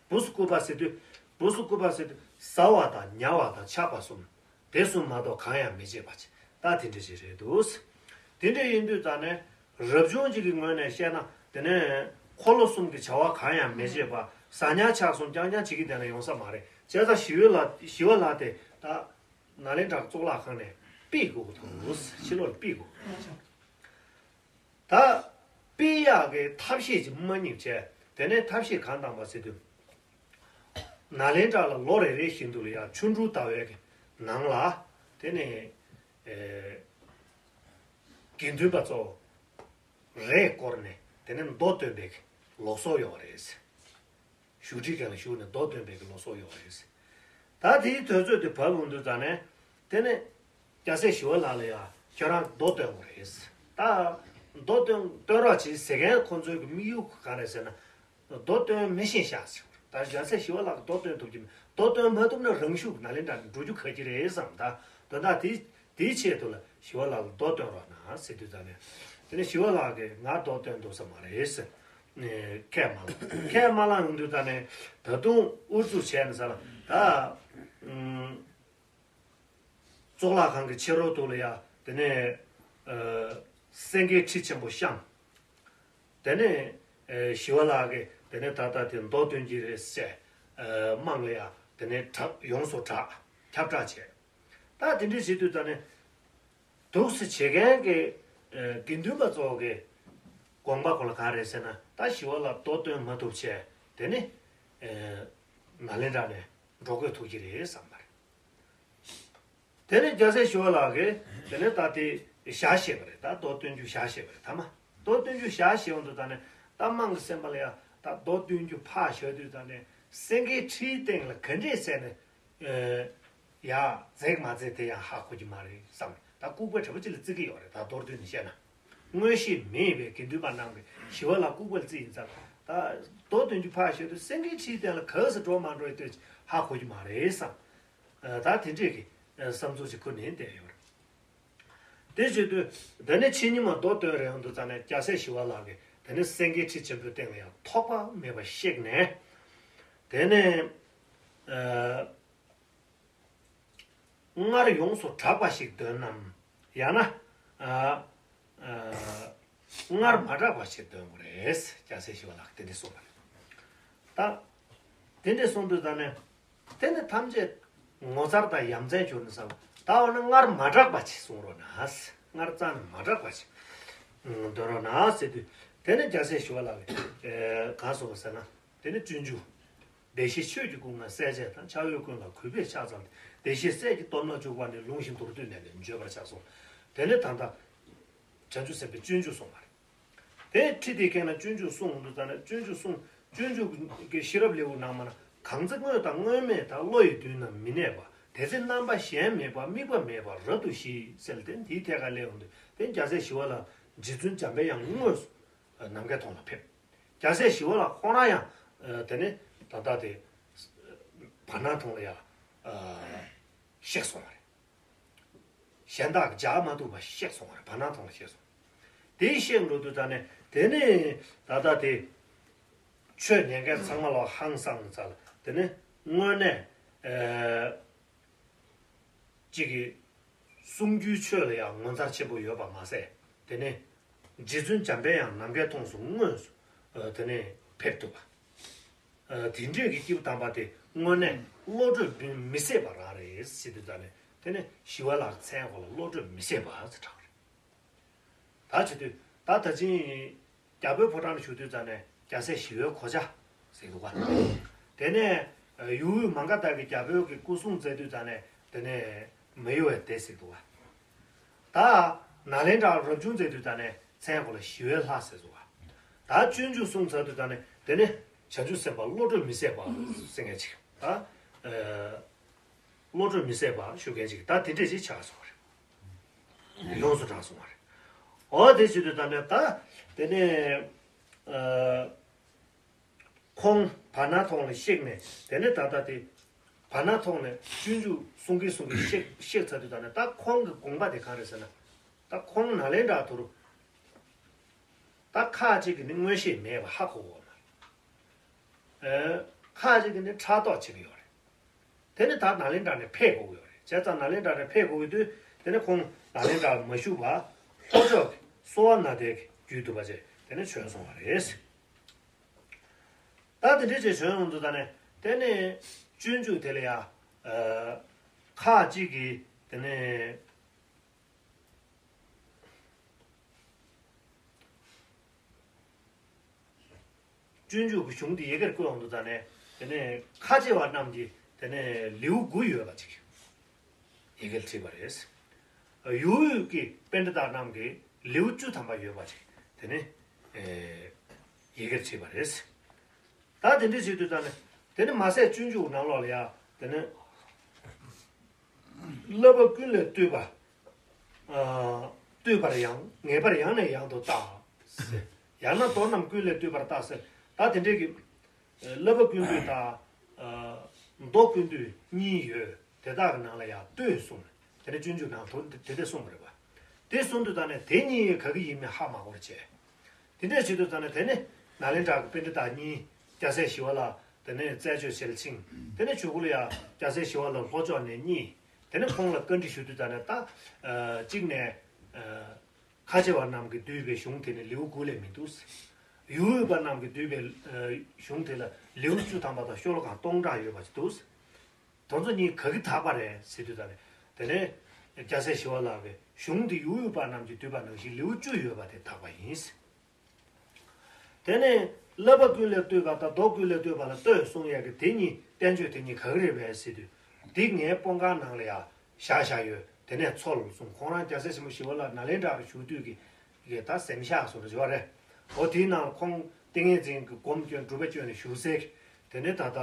བུ་སུ་ཀུ་བ་ཟེར་དུས། བུ་སུ་ཀུ་བ་ཟེར་དུས་ཟ་བ་དང་ཉལ་བ་དང་ཆགས་པ་གསུམ། དེ་གསུམ་མ་གཏོགས་གང་ཡང་མི་བྱེད་པ་ཅིག་ད་དེ་འདྲས་ཅིག་རེད་འདུག་དེ་འདྲས་ཡིན་དུས་ད་ནས་རབ་བྱུང་ཅིག་གི་ངོས་ནས་བཤད་ན། དེ་ནས་འཁོར་ལོ་གསུམ་གྱི་བྱ་བ་གང་ཡང་མི་བྱེད་པ། ཟ་ཉལ་ཆགས་གསུམ་རྐྱང་རྐྱང་བྱེད་ཀྱི་བསྡད་ན་ཡོང་ས་མ་རེད། བྱས་ཙང་ཞི་བའི་ལྷ། ཞི་བ་ལྷ་དེ་ད་ནཱ་ལེནྡྲ་གཙུག་ལག་ཁང་ནས་ཕུད་དགོས་འདུག་ཕྱི་ལོགས་ལ་ཕུད་དགོས། ད་ཕུད་ཡག་གི་ཐབས་ཤེས་ཅིག་མ་རྙེད་བྱས། དེ་ནས་ཐབས་ཤེས་གང་བཏང་བ་ཟེར་དུས། ནཱ་ལེནྡྲ་ལ་ལོ་རེ་རེ་བཞིན་དུ་ལ་ཡང་ཆོ་འཕྲུལ་ཟླ་བའི་གི་ནང་ལ། དེ་ནས་ཨེ། དགེ་འདུན་པ་ཚོ་རེས་བསྐོར་ནས་དེ་ནས་མདོ་འདོན་པའི་གི་ལུགས་སྲོལ་ཡོད་རེད། བཞུགས་ཁྲིའི་སྒང་ལ་བཞུགས་ནས་མདོ་འདོན་པའི་གི་ལུགས་སྲོལ་ཡོད་རེད། ད་དེའི་དུས་ཚོད་དེ་བབས་ཡོང་དུས་ཙ་ནས། དེ་ནས་རྒྱལ་སྲས་ཞི་བ་ལྷ་ལ་ཡང་ཁྱོད་རང་མདོ་འདོན་དགོས་རེད། ད་མདོ་འདོན་འདོན་རོགས་བྱེད་ཟེར་མཁན་ཁོང་ཚོའི་གི་དམིགས་ཡུལ་གང་རེད་ཟེར་ན། མདོ་འདོན་མི་ཤེས་ཤག་ཟེར། ད་རྒྱལ་སྲས་ཞི་བ་ལྷ་གིས་མདོ་འདོན་ཐུབ་ཀྱི་མེད། མདོ་འདོན་མ་ཐུབ་ན་རང་ཤུགས་ནཱ་ལེནྡྲ་འགྲོ་རྒྱུ་ཁག་གི་རེད་བསམ། ད་དོན་དག་དེ་ དེའི་ཆེད་དུ་ལ་ཞི་བ་ལྷ་ལ་མདོ་སྟོན་རོགས་གནང་ཟེར་དུས་ཙང་ནས། དེ་ནས་ཞི་བ་ལྷ་གིས་ང་མདོ་སྟོན་འདུག་ས་མ་རེད་ཟེར། ནས་ཁས་མ་བླངས། ཁས་མ་བླངས་ཡོང་དུས་ཙང་ནས་ད་དུང་ཨུ་ཚུགས་བྱས་ནས་ས་ལ་ད། ཨུམ། གཙུག་ལག་ཁང་གི་ཕྱི་རོལ་དུ་ལ་ཡ་དེ་ནས་ཨ་སེང་གེའི་ཁྲི་ཆེན་པོ་བཤམས། དེ་ནས་ཨ་ཞི་བ་ལྷ་གིས་དེ་ནས་ད་ལྟ་དེ་མདོ་སྟོན་གྱི་རེད་ཟེར། ཨ་དམངས་ལ་ཡ་དེ་ནས་གྲགས་ཡོངས་སུ་གྲགས་ཁྱབ་བསྒྲགས་བྱས། ད་དེ་འདྲས་བྱེད་དུས་ད་ནས་འདུག་སེ་བྱེད་མཁན་གྱི་ཨ་དགེ་འདུན་པ་ཚོ་གི་དགོངས་པ་ཁོ་ལ་ག་རེ་ཟེར་ན། ད་ཞི་བ་ལྷ་མདོ་སྟོན་མ་ཐུབ་བྱས་དེ་ནས་ཨ་ནཱ་ལེནྡྲ་ནས་འགྲོ་དགོས་ཐུག་གི་རེད་བསམ་པ་རེད། དེ་ནས་རྒྱལ་སྲས་ཞི་བ་ལྷ་གིས་དེ་ནས་ད་དེ་ཞག་བཞེས་པ་རེད། ད་མདོ་སྟོན་རྒྱུ་ཞག་བཞེས་པ་རེད། ཐ་མ་མདོ་སྟོན་རྒྱུ་ཞག་བཞེས་ཡོང་དུས་ད་ནས་ད་དམངས་ཀྱི་སེམས་པ་ལ་ཡ་ད་མདོ་སྟོན་རྒྱུ་ཕར་བཞག་དུས་ད་ནས་སེང་གེའི་ཁྲིའི་སྟེང་ལ་ག་འདྲས་བྱས་ནས་ཨེ་ཡ་འཛེགས་མ་འཛེགས་དེ་ཡང་ཧ་གོ་གི་མ་རེད་བསམ། ད་ལྐུགས་པ་དྲག་པོ་ཅིག་ལ་བརྩི་གི་ཡོད་རེད། ད་མདོར་བསྡུས་ནས་བཤད་ན། མངོན་ཤེས་མེད་པའི་དགེ་འདུན་པ་རྣམས་ཀྱིས་ཞི་བ་ལྷ་ལྐུགས་པ་ལ་བརྩིས་ཡིན་ཙང་། ད་མདོ་སྟོན་རྒྱུ་ཕར་བཞག་དུས་སེང་གེའི་ཁྲིའི་སྟེང་ལ་ག་ས་འགྲོ་མ་འགྲོ་ཡི་ལྟོས་ཧ་གོ་གི་མ་རེད་བསམ། ཨ་ད་དེ་འདྲས་ཀྱི་ཨ་བསམ་ཚུལ་ཅིག་ཁུར་ནས་བསྡད་ཡོད་རེད། དེ་བྱེད་དུས་ད་ནི་ཕྱི་ཉིན་མ་མདོ་སྟོན་རན་དུས་ཙང་ནས་རྒྱལ་སྲས་ཞི་བ་ལྷ་གིས་ད་ནི་སེང་གེའི་ཁྲི་ཆེན་པོའི་སྟེང་ལ་ཡང་ཐོགས་པ་མེད་པར་གཤེགས་ནས། དེ་ནས་ཨ་སྔར་ཡོངས་སུ་གྲགས་པ་ཞིག་འདོན་ནམ། ཡང་ན་ཨ་ཨ་སྔར་མ་གྲགས་པ་ཞིག་འདོན་དགོས་རེད། རྒྱལ་སྲས་ཞི་བ་ལྷ་གིས་དེ་འདྲས་གསུངས་པ་རེད། ད་དེ་འདྲས་གསུངས་དུས་ད་ནས། དེ་ནི་ཐམས་ཅད་ངོ་མཚར་དང་ཡ་མཚན་གྱུར་ནས་སམ། ད་འོ་ན་སྔར་མ་གྲགས་པ་ཅིག་གསུང་རོགས་གནང་། སྔར་རྩ་ནས་མ་གྲགས་པ་ཅིག་འདོན་རོགས་གནང་ཟེར་དུས། དེ་ནི་རྒྱལ་སྲས་ཞི་བ་ལྷ་གིས་ཨེ་གང་གསུངས་པ་ཟེར་ན། དེ་ནི་སྤྱོད་འཇུག་བདེ་གཤེགས་ཆོས་ཀྱི་སྐུ་ལྔ་གསལ་བྱེད་དང་། ཕྱག་འོས་ཀུན་ལ་གུས་པས་ཕྱག་འཚལ་ཏེ། བདེ་གཤེགས་སྲས་ཀྱི་སྟོབས་ལ་འཇུག་པ་ནི། ལུང་བཞིན་མདོར་བསྡུས་ནས་ནི་བརྗོད་པར་བྱ་གསུངས། དེ་ནི་ད་ལྟ་བྱང་ཆུབ་སེམས་དཔའི་སྤྱོད་འཇུག་གསུངས་པ་རེད། དེ་ཁྲིད་དེ་ཁེངས་ན་སྤྱོད་འཇུག་གསུང་དུ་ཙ་ན། སྤྱོད་འཇུག་གསུང་། སྤྱོད་འཇུག་གི་ཤེས་རབ་ལེའུ་ནང་མ་ན། གང་ཚེ་དངོས་དང་དངོས་མེད་དང་། བློ་ཡི་མདུན་ན་མི་གནས་པ། དེ་ཚེ་རྣམ་པ་གཞན་མེད་པ། དམིགས་པ་མེད་པ་རབ་ཏུ་ཞི་ཟེར། དེ་འདིའི་ཐད་ཀར་ལེའུ་འདི་དེ་རྒྱལ་སྲས་ཞི་བ་ལྷ་རྗེ་བཙུན་འཇམ་པའི་དབྱངས་དངོས་སུ་ནམ་མཁའི་མཐོངས་ལ་ཕེབས། རྒྱལ་སྲས་ཞི་བ་ལྷ་ཁོང་རང་ཡང་དེ་ནས་ད་ལྟ་དེ་བར་སྣང་མཐོངས་ལ་ཡང་གཤེགས་སོང་བ་རེད། གཞན་དག་གིས་བཞག་མ་ཐུབ་པ་གཤེགས་སོང་བ་རེད། བར་སྣང་མཐོངས་ལ་གཤེགས་སོང་། དེའི་གཤེགས་འགྲོ་དུས་ད་ནས་དེ་ནས་ད་ལྟ་དེ་ཆོས་ཉན་མཁན་ཚང་མ་ལ་ཧང་སངས་ཙ་ལ། དེ་ནས་དངོས་གནས་ཨེ་གཅིག་གི་གསུང་རྒྱུའི་ཆོས་ལ་ཡང་ངོ་མཚར་ཆེན་པོ་ཡོད་པ་མ་ཟད། དེ་ནས་རྗེ་བཙུན་འཇམ་པའི་དབྱངས་ནམ་མཁའི་མཐོངས་སུ་དངོས་སུ་ཨེ་དེ་ནས་ཕེབས་ཐུབ་པ། ཨ་དེ་འདྲས་ཀྱི་སྐྱེས་བུ་དམ་པ་དེ་དངོས་གནས་བློ་གྲོས་མི་མི་ཟད་པ་རང་རེད་ཟེར་དུས་ད་ནས། དེ་ནས་ཞི་བ་ལྷའི་མཚན་གོ་ལ་བློ་གྲོས་མི་ཟད་པ་ཟེར་གྲགས་པ་རེད། ད་བྱེད་དུས་ད་ད་ཅིང་རྒྱ་བོད་ཕོ་བྲང་ལ་བཞུགས་དུས་ད་ནས་རྒྱལ་སྲས་ཞི་བའི་གོ་ཆ་ཟེར་འདུག་ག། དེ་ནས་ཡུལ་དབུས་མ་ག་དྷ་གི་རྒྱལ་པོའི་གི་སྐུ་གསུང་མཛད་དུས་ད་ནས་དེ་ནས་མི་གཡོ་བའི་སྡེ་ཟེར་འདུག་ག། ད་ནཱ་ལེནྡྲ་རབ་བྱུང་མཛད་དུས་ད་ནས་མཚན་གོ་ལ་ཞི་བའི་ལྷ་ཟེར་སོང་བ། ད་སྤྱོད་འཇུག་གསུང་ཚར་དུས་ད་ནས་དེ་ནས་བྱང་ཆུབ་སེམས་དཔའ་བློ་གྲོས་མི་ཟད་པ་ཟེར་མཁན་ཅིག། ད་ཨ་བློ་གྲོས་མི་ཟད་པ་ཞུ་མཁན་ཅིག། ད་དེ་འདྲས་ཅིག་ཆགས་སོང་བ་རེད། ཡོངས་སུ་གྲགས་སོང་བ་རེད། འོ་དེ་བྱེད་དུས་ད་ནས་ད་དེ་ནས་ཨ་ཁོང་བར་སྣང་མཐོངས་ལ་གཤེགས་ནས། དེ་ནས་ད་ལྟ་དེ་བར་སྣང་མཐོངས་ནས་སྤྱོད་འཇུག་གསུང་གིན་གསུང་གིན་གཤེགས་གཤེགས་ཚར་དུས་ད་ནས། ད་ཁོང་གི་དགོངས་པ་དེ་གང་རེད་ཟེར་ན། ད་ཁོང་ནཱ་ལེནྡྲ་དུར། ད་ཁ་ཅིག་གིས་ནི་མངོན་ཤེས་མེད་པ་ཧ་གོ་གི་ཡོད་མ་རེད། ཨེ་ཁ་ཅིག་གིས་ནི་ཕྲག་དོག་བྱེད་ཀྱི་ཡོད་རེད། དེ་ནི་ད་ནཱ་ལེནྡྲ་ནས་ཕེབས་དགོས་ཀྱི་ཡོད་རེད། བྱས་ཙང་ནཱ་ལེནྡྲ་ནས་ཕེབས་དགོས་ཀྱི་དུས། དེ་ནི་ཁོང་ནཱ་ལེནྡྲར་མ་བཞུགས་པར་ལྷོ་ཕྱོགས་ཀྱི་གསོ་བ་ནཱ་དའི་རྒྱུད་དུ་བ་ཅེ་དེ་ནི་བྱོན་སོང་བ་རེད། ད་དེ་འདྲས་ཅིག་བྱོན་ཡོང་དུས་ད་ནས་དེ་ནས་སྤྱོད་འཇུག་དེ་ལ་ཡ་ཨ་ཁ་ཅིག་གིས་དེ་ནས་སྤྱོད་འཇུག་གི་གཞུང་དེ་ཡི་གེར་བཀོད་ཡོང་དུས་ད་ནས་དེ་ནས་ཁ་ཆེ་བ་རྣམས་ཀྱིས་དེ་ནས་ལེའུ་དགུ་ཡོད་པ་ཅིག་ཡི་གེར་བྲིས་པ་རེད། ཡུལ་དབུས་ཀྱི་པཎྜི་ཏ་རྣམས་ཀྱིས་ལེའུ་བཅུ་ཐམ་པ་ཡོད་པ་ཅིག་དེ་ནས་ཨེ་ཡི་གེར་བྲིས་པ་རེད། ད་དེ་འདྲས་བྱེད་དུས་ད་ནི་དེ་ནི་མ་ཟད་སྤྱོད་འཇུག་ནང་ལོགས་ལ་ཡ་དེ་ནི་བསླབ་པ་ཀུན་ལས་བཏུས་པ། ཨ་བཏུས་པར་ཡང་ངེས་པར་ཡང་ནས་ཡང་དུ་བརྟག། ཡང་ན་མདོ་རྣམས་ཀུན་ལས་བཏུས་པར་བརྟག་ཟེར། ད་དེ་འདྲས་ཀྱི་བསླབ་པ་ཀུན་བཏུས་དང་ཨ་མདོ་ཀུན་བཏུས་གཉིས་ཡོད། དེ་དག་གི་ནང་ལ་ཡང་བཏུས་གསུངས། དེ་ནས་སྤྱོད་འཇུག་ནང་དུ་དེ་འདྲ་གསུངས་པ་རེད་པ། དེ་གསུངས་དུས་ད་ནས་དེ་གཉིས་ག་གི་ཡིན་མིན་ཧ་མ་གོ་བར་བྱས། དེ་འདྲ་བྱེད་དུས་ད་ནས་དེ་ནས་ནཱ་ལེནྡྲ་གི་པཎྜི་ཏ་གཉིས་སྐྱ་སེར་ཞི་བ་ལྷ། དེ་ནས་རྩད་གཅོད་ཞལ་ཆེམས། དེ་ནས་གཞུག་གུ་ལ་ཡང་སྐྱ་སེར་ཞི་བ་ལྷ་ལྷོ་ཕྱོགས་ནས་གཉིས། དེ་ནས་ཁོང་ལ་བཀའ་འདྲི་ཞུ་དུས་ད་ནས་ད་གཅིག་ནས་ཁ་ཆེ་བ་རྣམས་ཀྱིས་བསྡུས་པའི་གཞུང་དེ་ནི་ལེའུ་དགུ་ལས་མི་འདུག། ཡུལ་དབུས་པ་རྣམས་ཀྱིས་བསྡུས་པའི་གཞུང་དེ་ལ་ལེའུ་བཅུ་ཐམ་པ་དང་ཤོ་ལོ་ཀ་སྟོང་ཕྲག་ཡོད་པ་ཅིག་འདུག། དེ་ཚོ་གཉིས་ག་གི་དག་པ་རེད་ཟེར་དུས་ད་ནས་དེ་ནས་སྐྱ་སེར་ཞི་བ་ལྷ་གི་གཞུང་འདི་ཡུལ་དབུས་པ་རྣམས་ཀྱིས་བསྡུས་པ་ནང་བཞིན་ལེའུ་བཅུ་ཡོད་པ་དེ་དག་པ་ཡིན། དེ་ནས་བསླབ་པ་ཀུན་ལས་བཏུས་པ་དང་མདོ་ཀུན་ལས་བཏུས་པ་ལ་ལྟོས་གསུང་ཡས་ཀྱི་དེ་གཉིས་བསྟན་བཅོས་དེ་གཉིས་ག་གི་རེད་པས་ཟེར་དུས། འདི་ངའི་སྤོང་ཁང་ནང་ལ་ཡང་བཞག་བཞག་ཡོད། དེ་ནས་འཚོལ་གསུང་། ཁོང་རང་རྒྱལ་སྲས་ཆེན་པོ་ཞི་བ་ལྷ་ནཱ་ལེནྡྲ་རུ་བཞུགས་དུས་ཀྱི་ཀྱི་ད་གཟིམ་ཤག་བཟོ་འདྲ་བྱས་པ་རེད། འོ་དེའི་ནང་ཁོང་ཏིང་ངེ་འཛིན་གྱི་སྒོམ་སྐྱོན་སྒྲུབ་པ་སྐྱོན་ནས་བཞུགས་སའི་དེ་ནས་ད་ལྟ་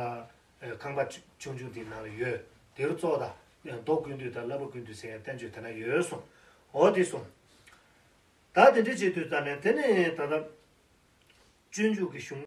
ཁང་པ་ཆུང་ཆུང་དེའི་ནང་ལ་ཡོད། དེ་རུ་གཙོ་དང་མདོ་ཀུན་བཏུས་དང་བསླབ་པ་ཀུན་བཏུས་ཟེར་ཡང་བསྟན་བཅོས་དེ་ན་ཡོད་གསུང་། འོ་དེ་གསུང་། ད་དེ་འདྲ་བྱེད་དུས་ད་ནས་དེ་ནས་ད་ལྟ་སྤྱོད་འཇུག་གི་གཞུང་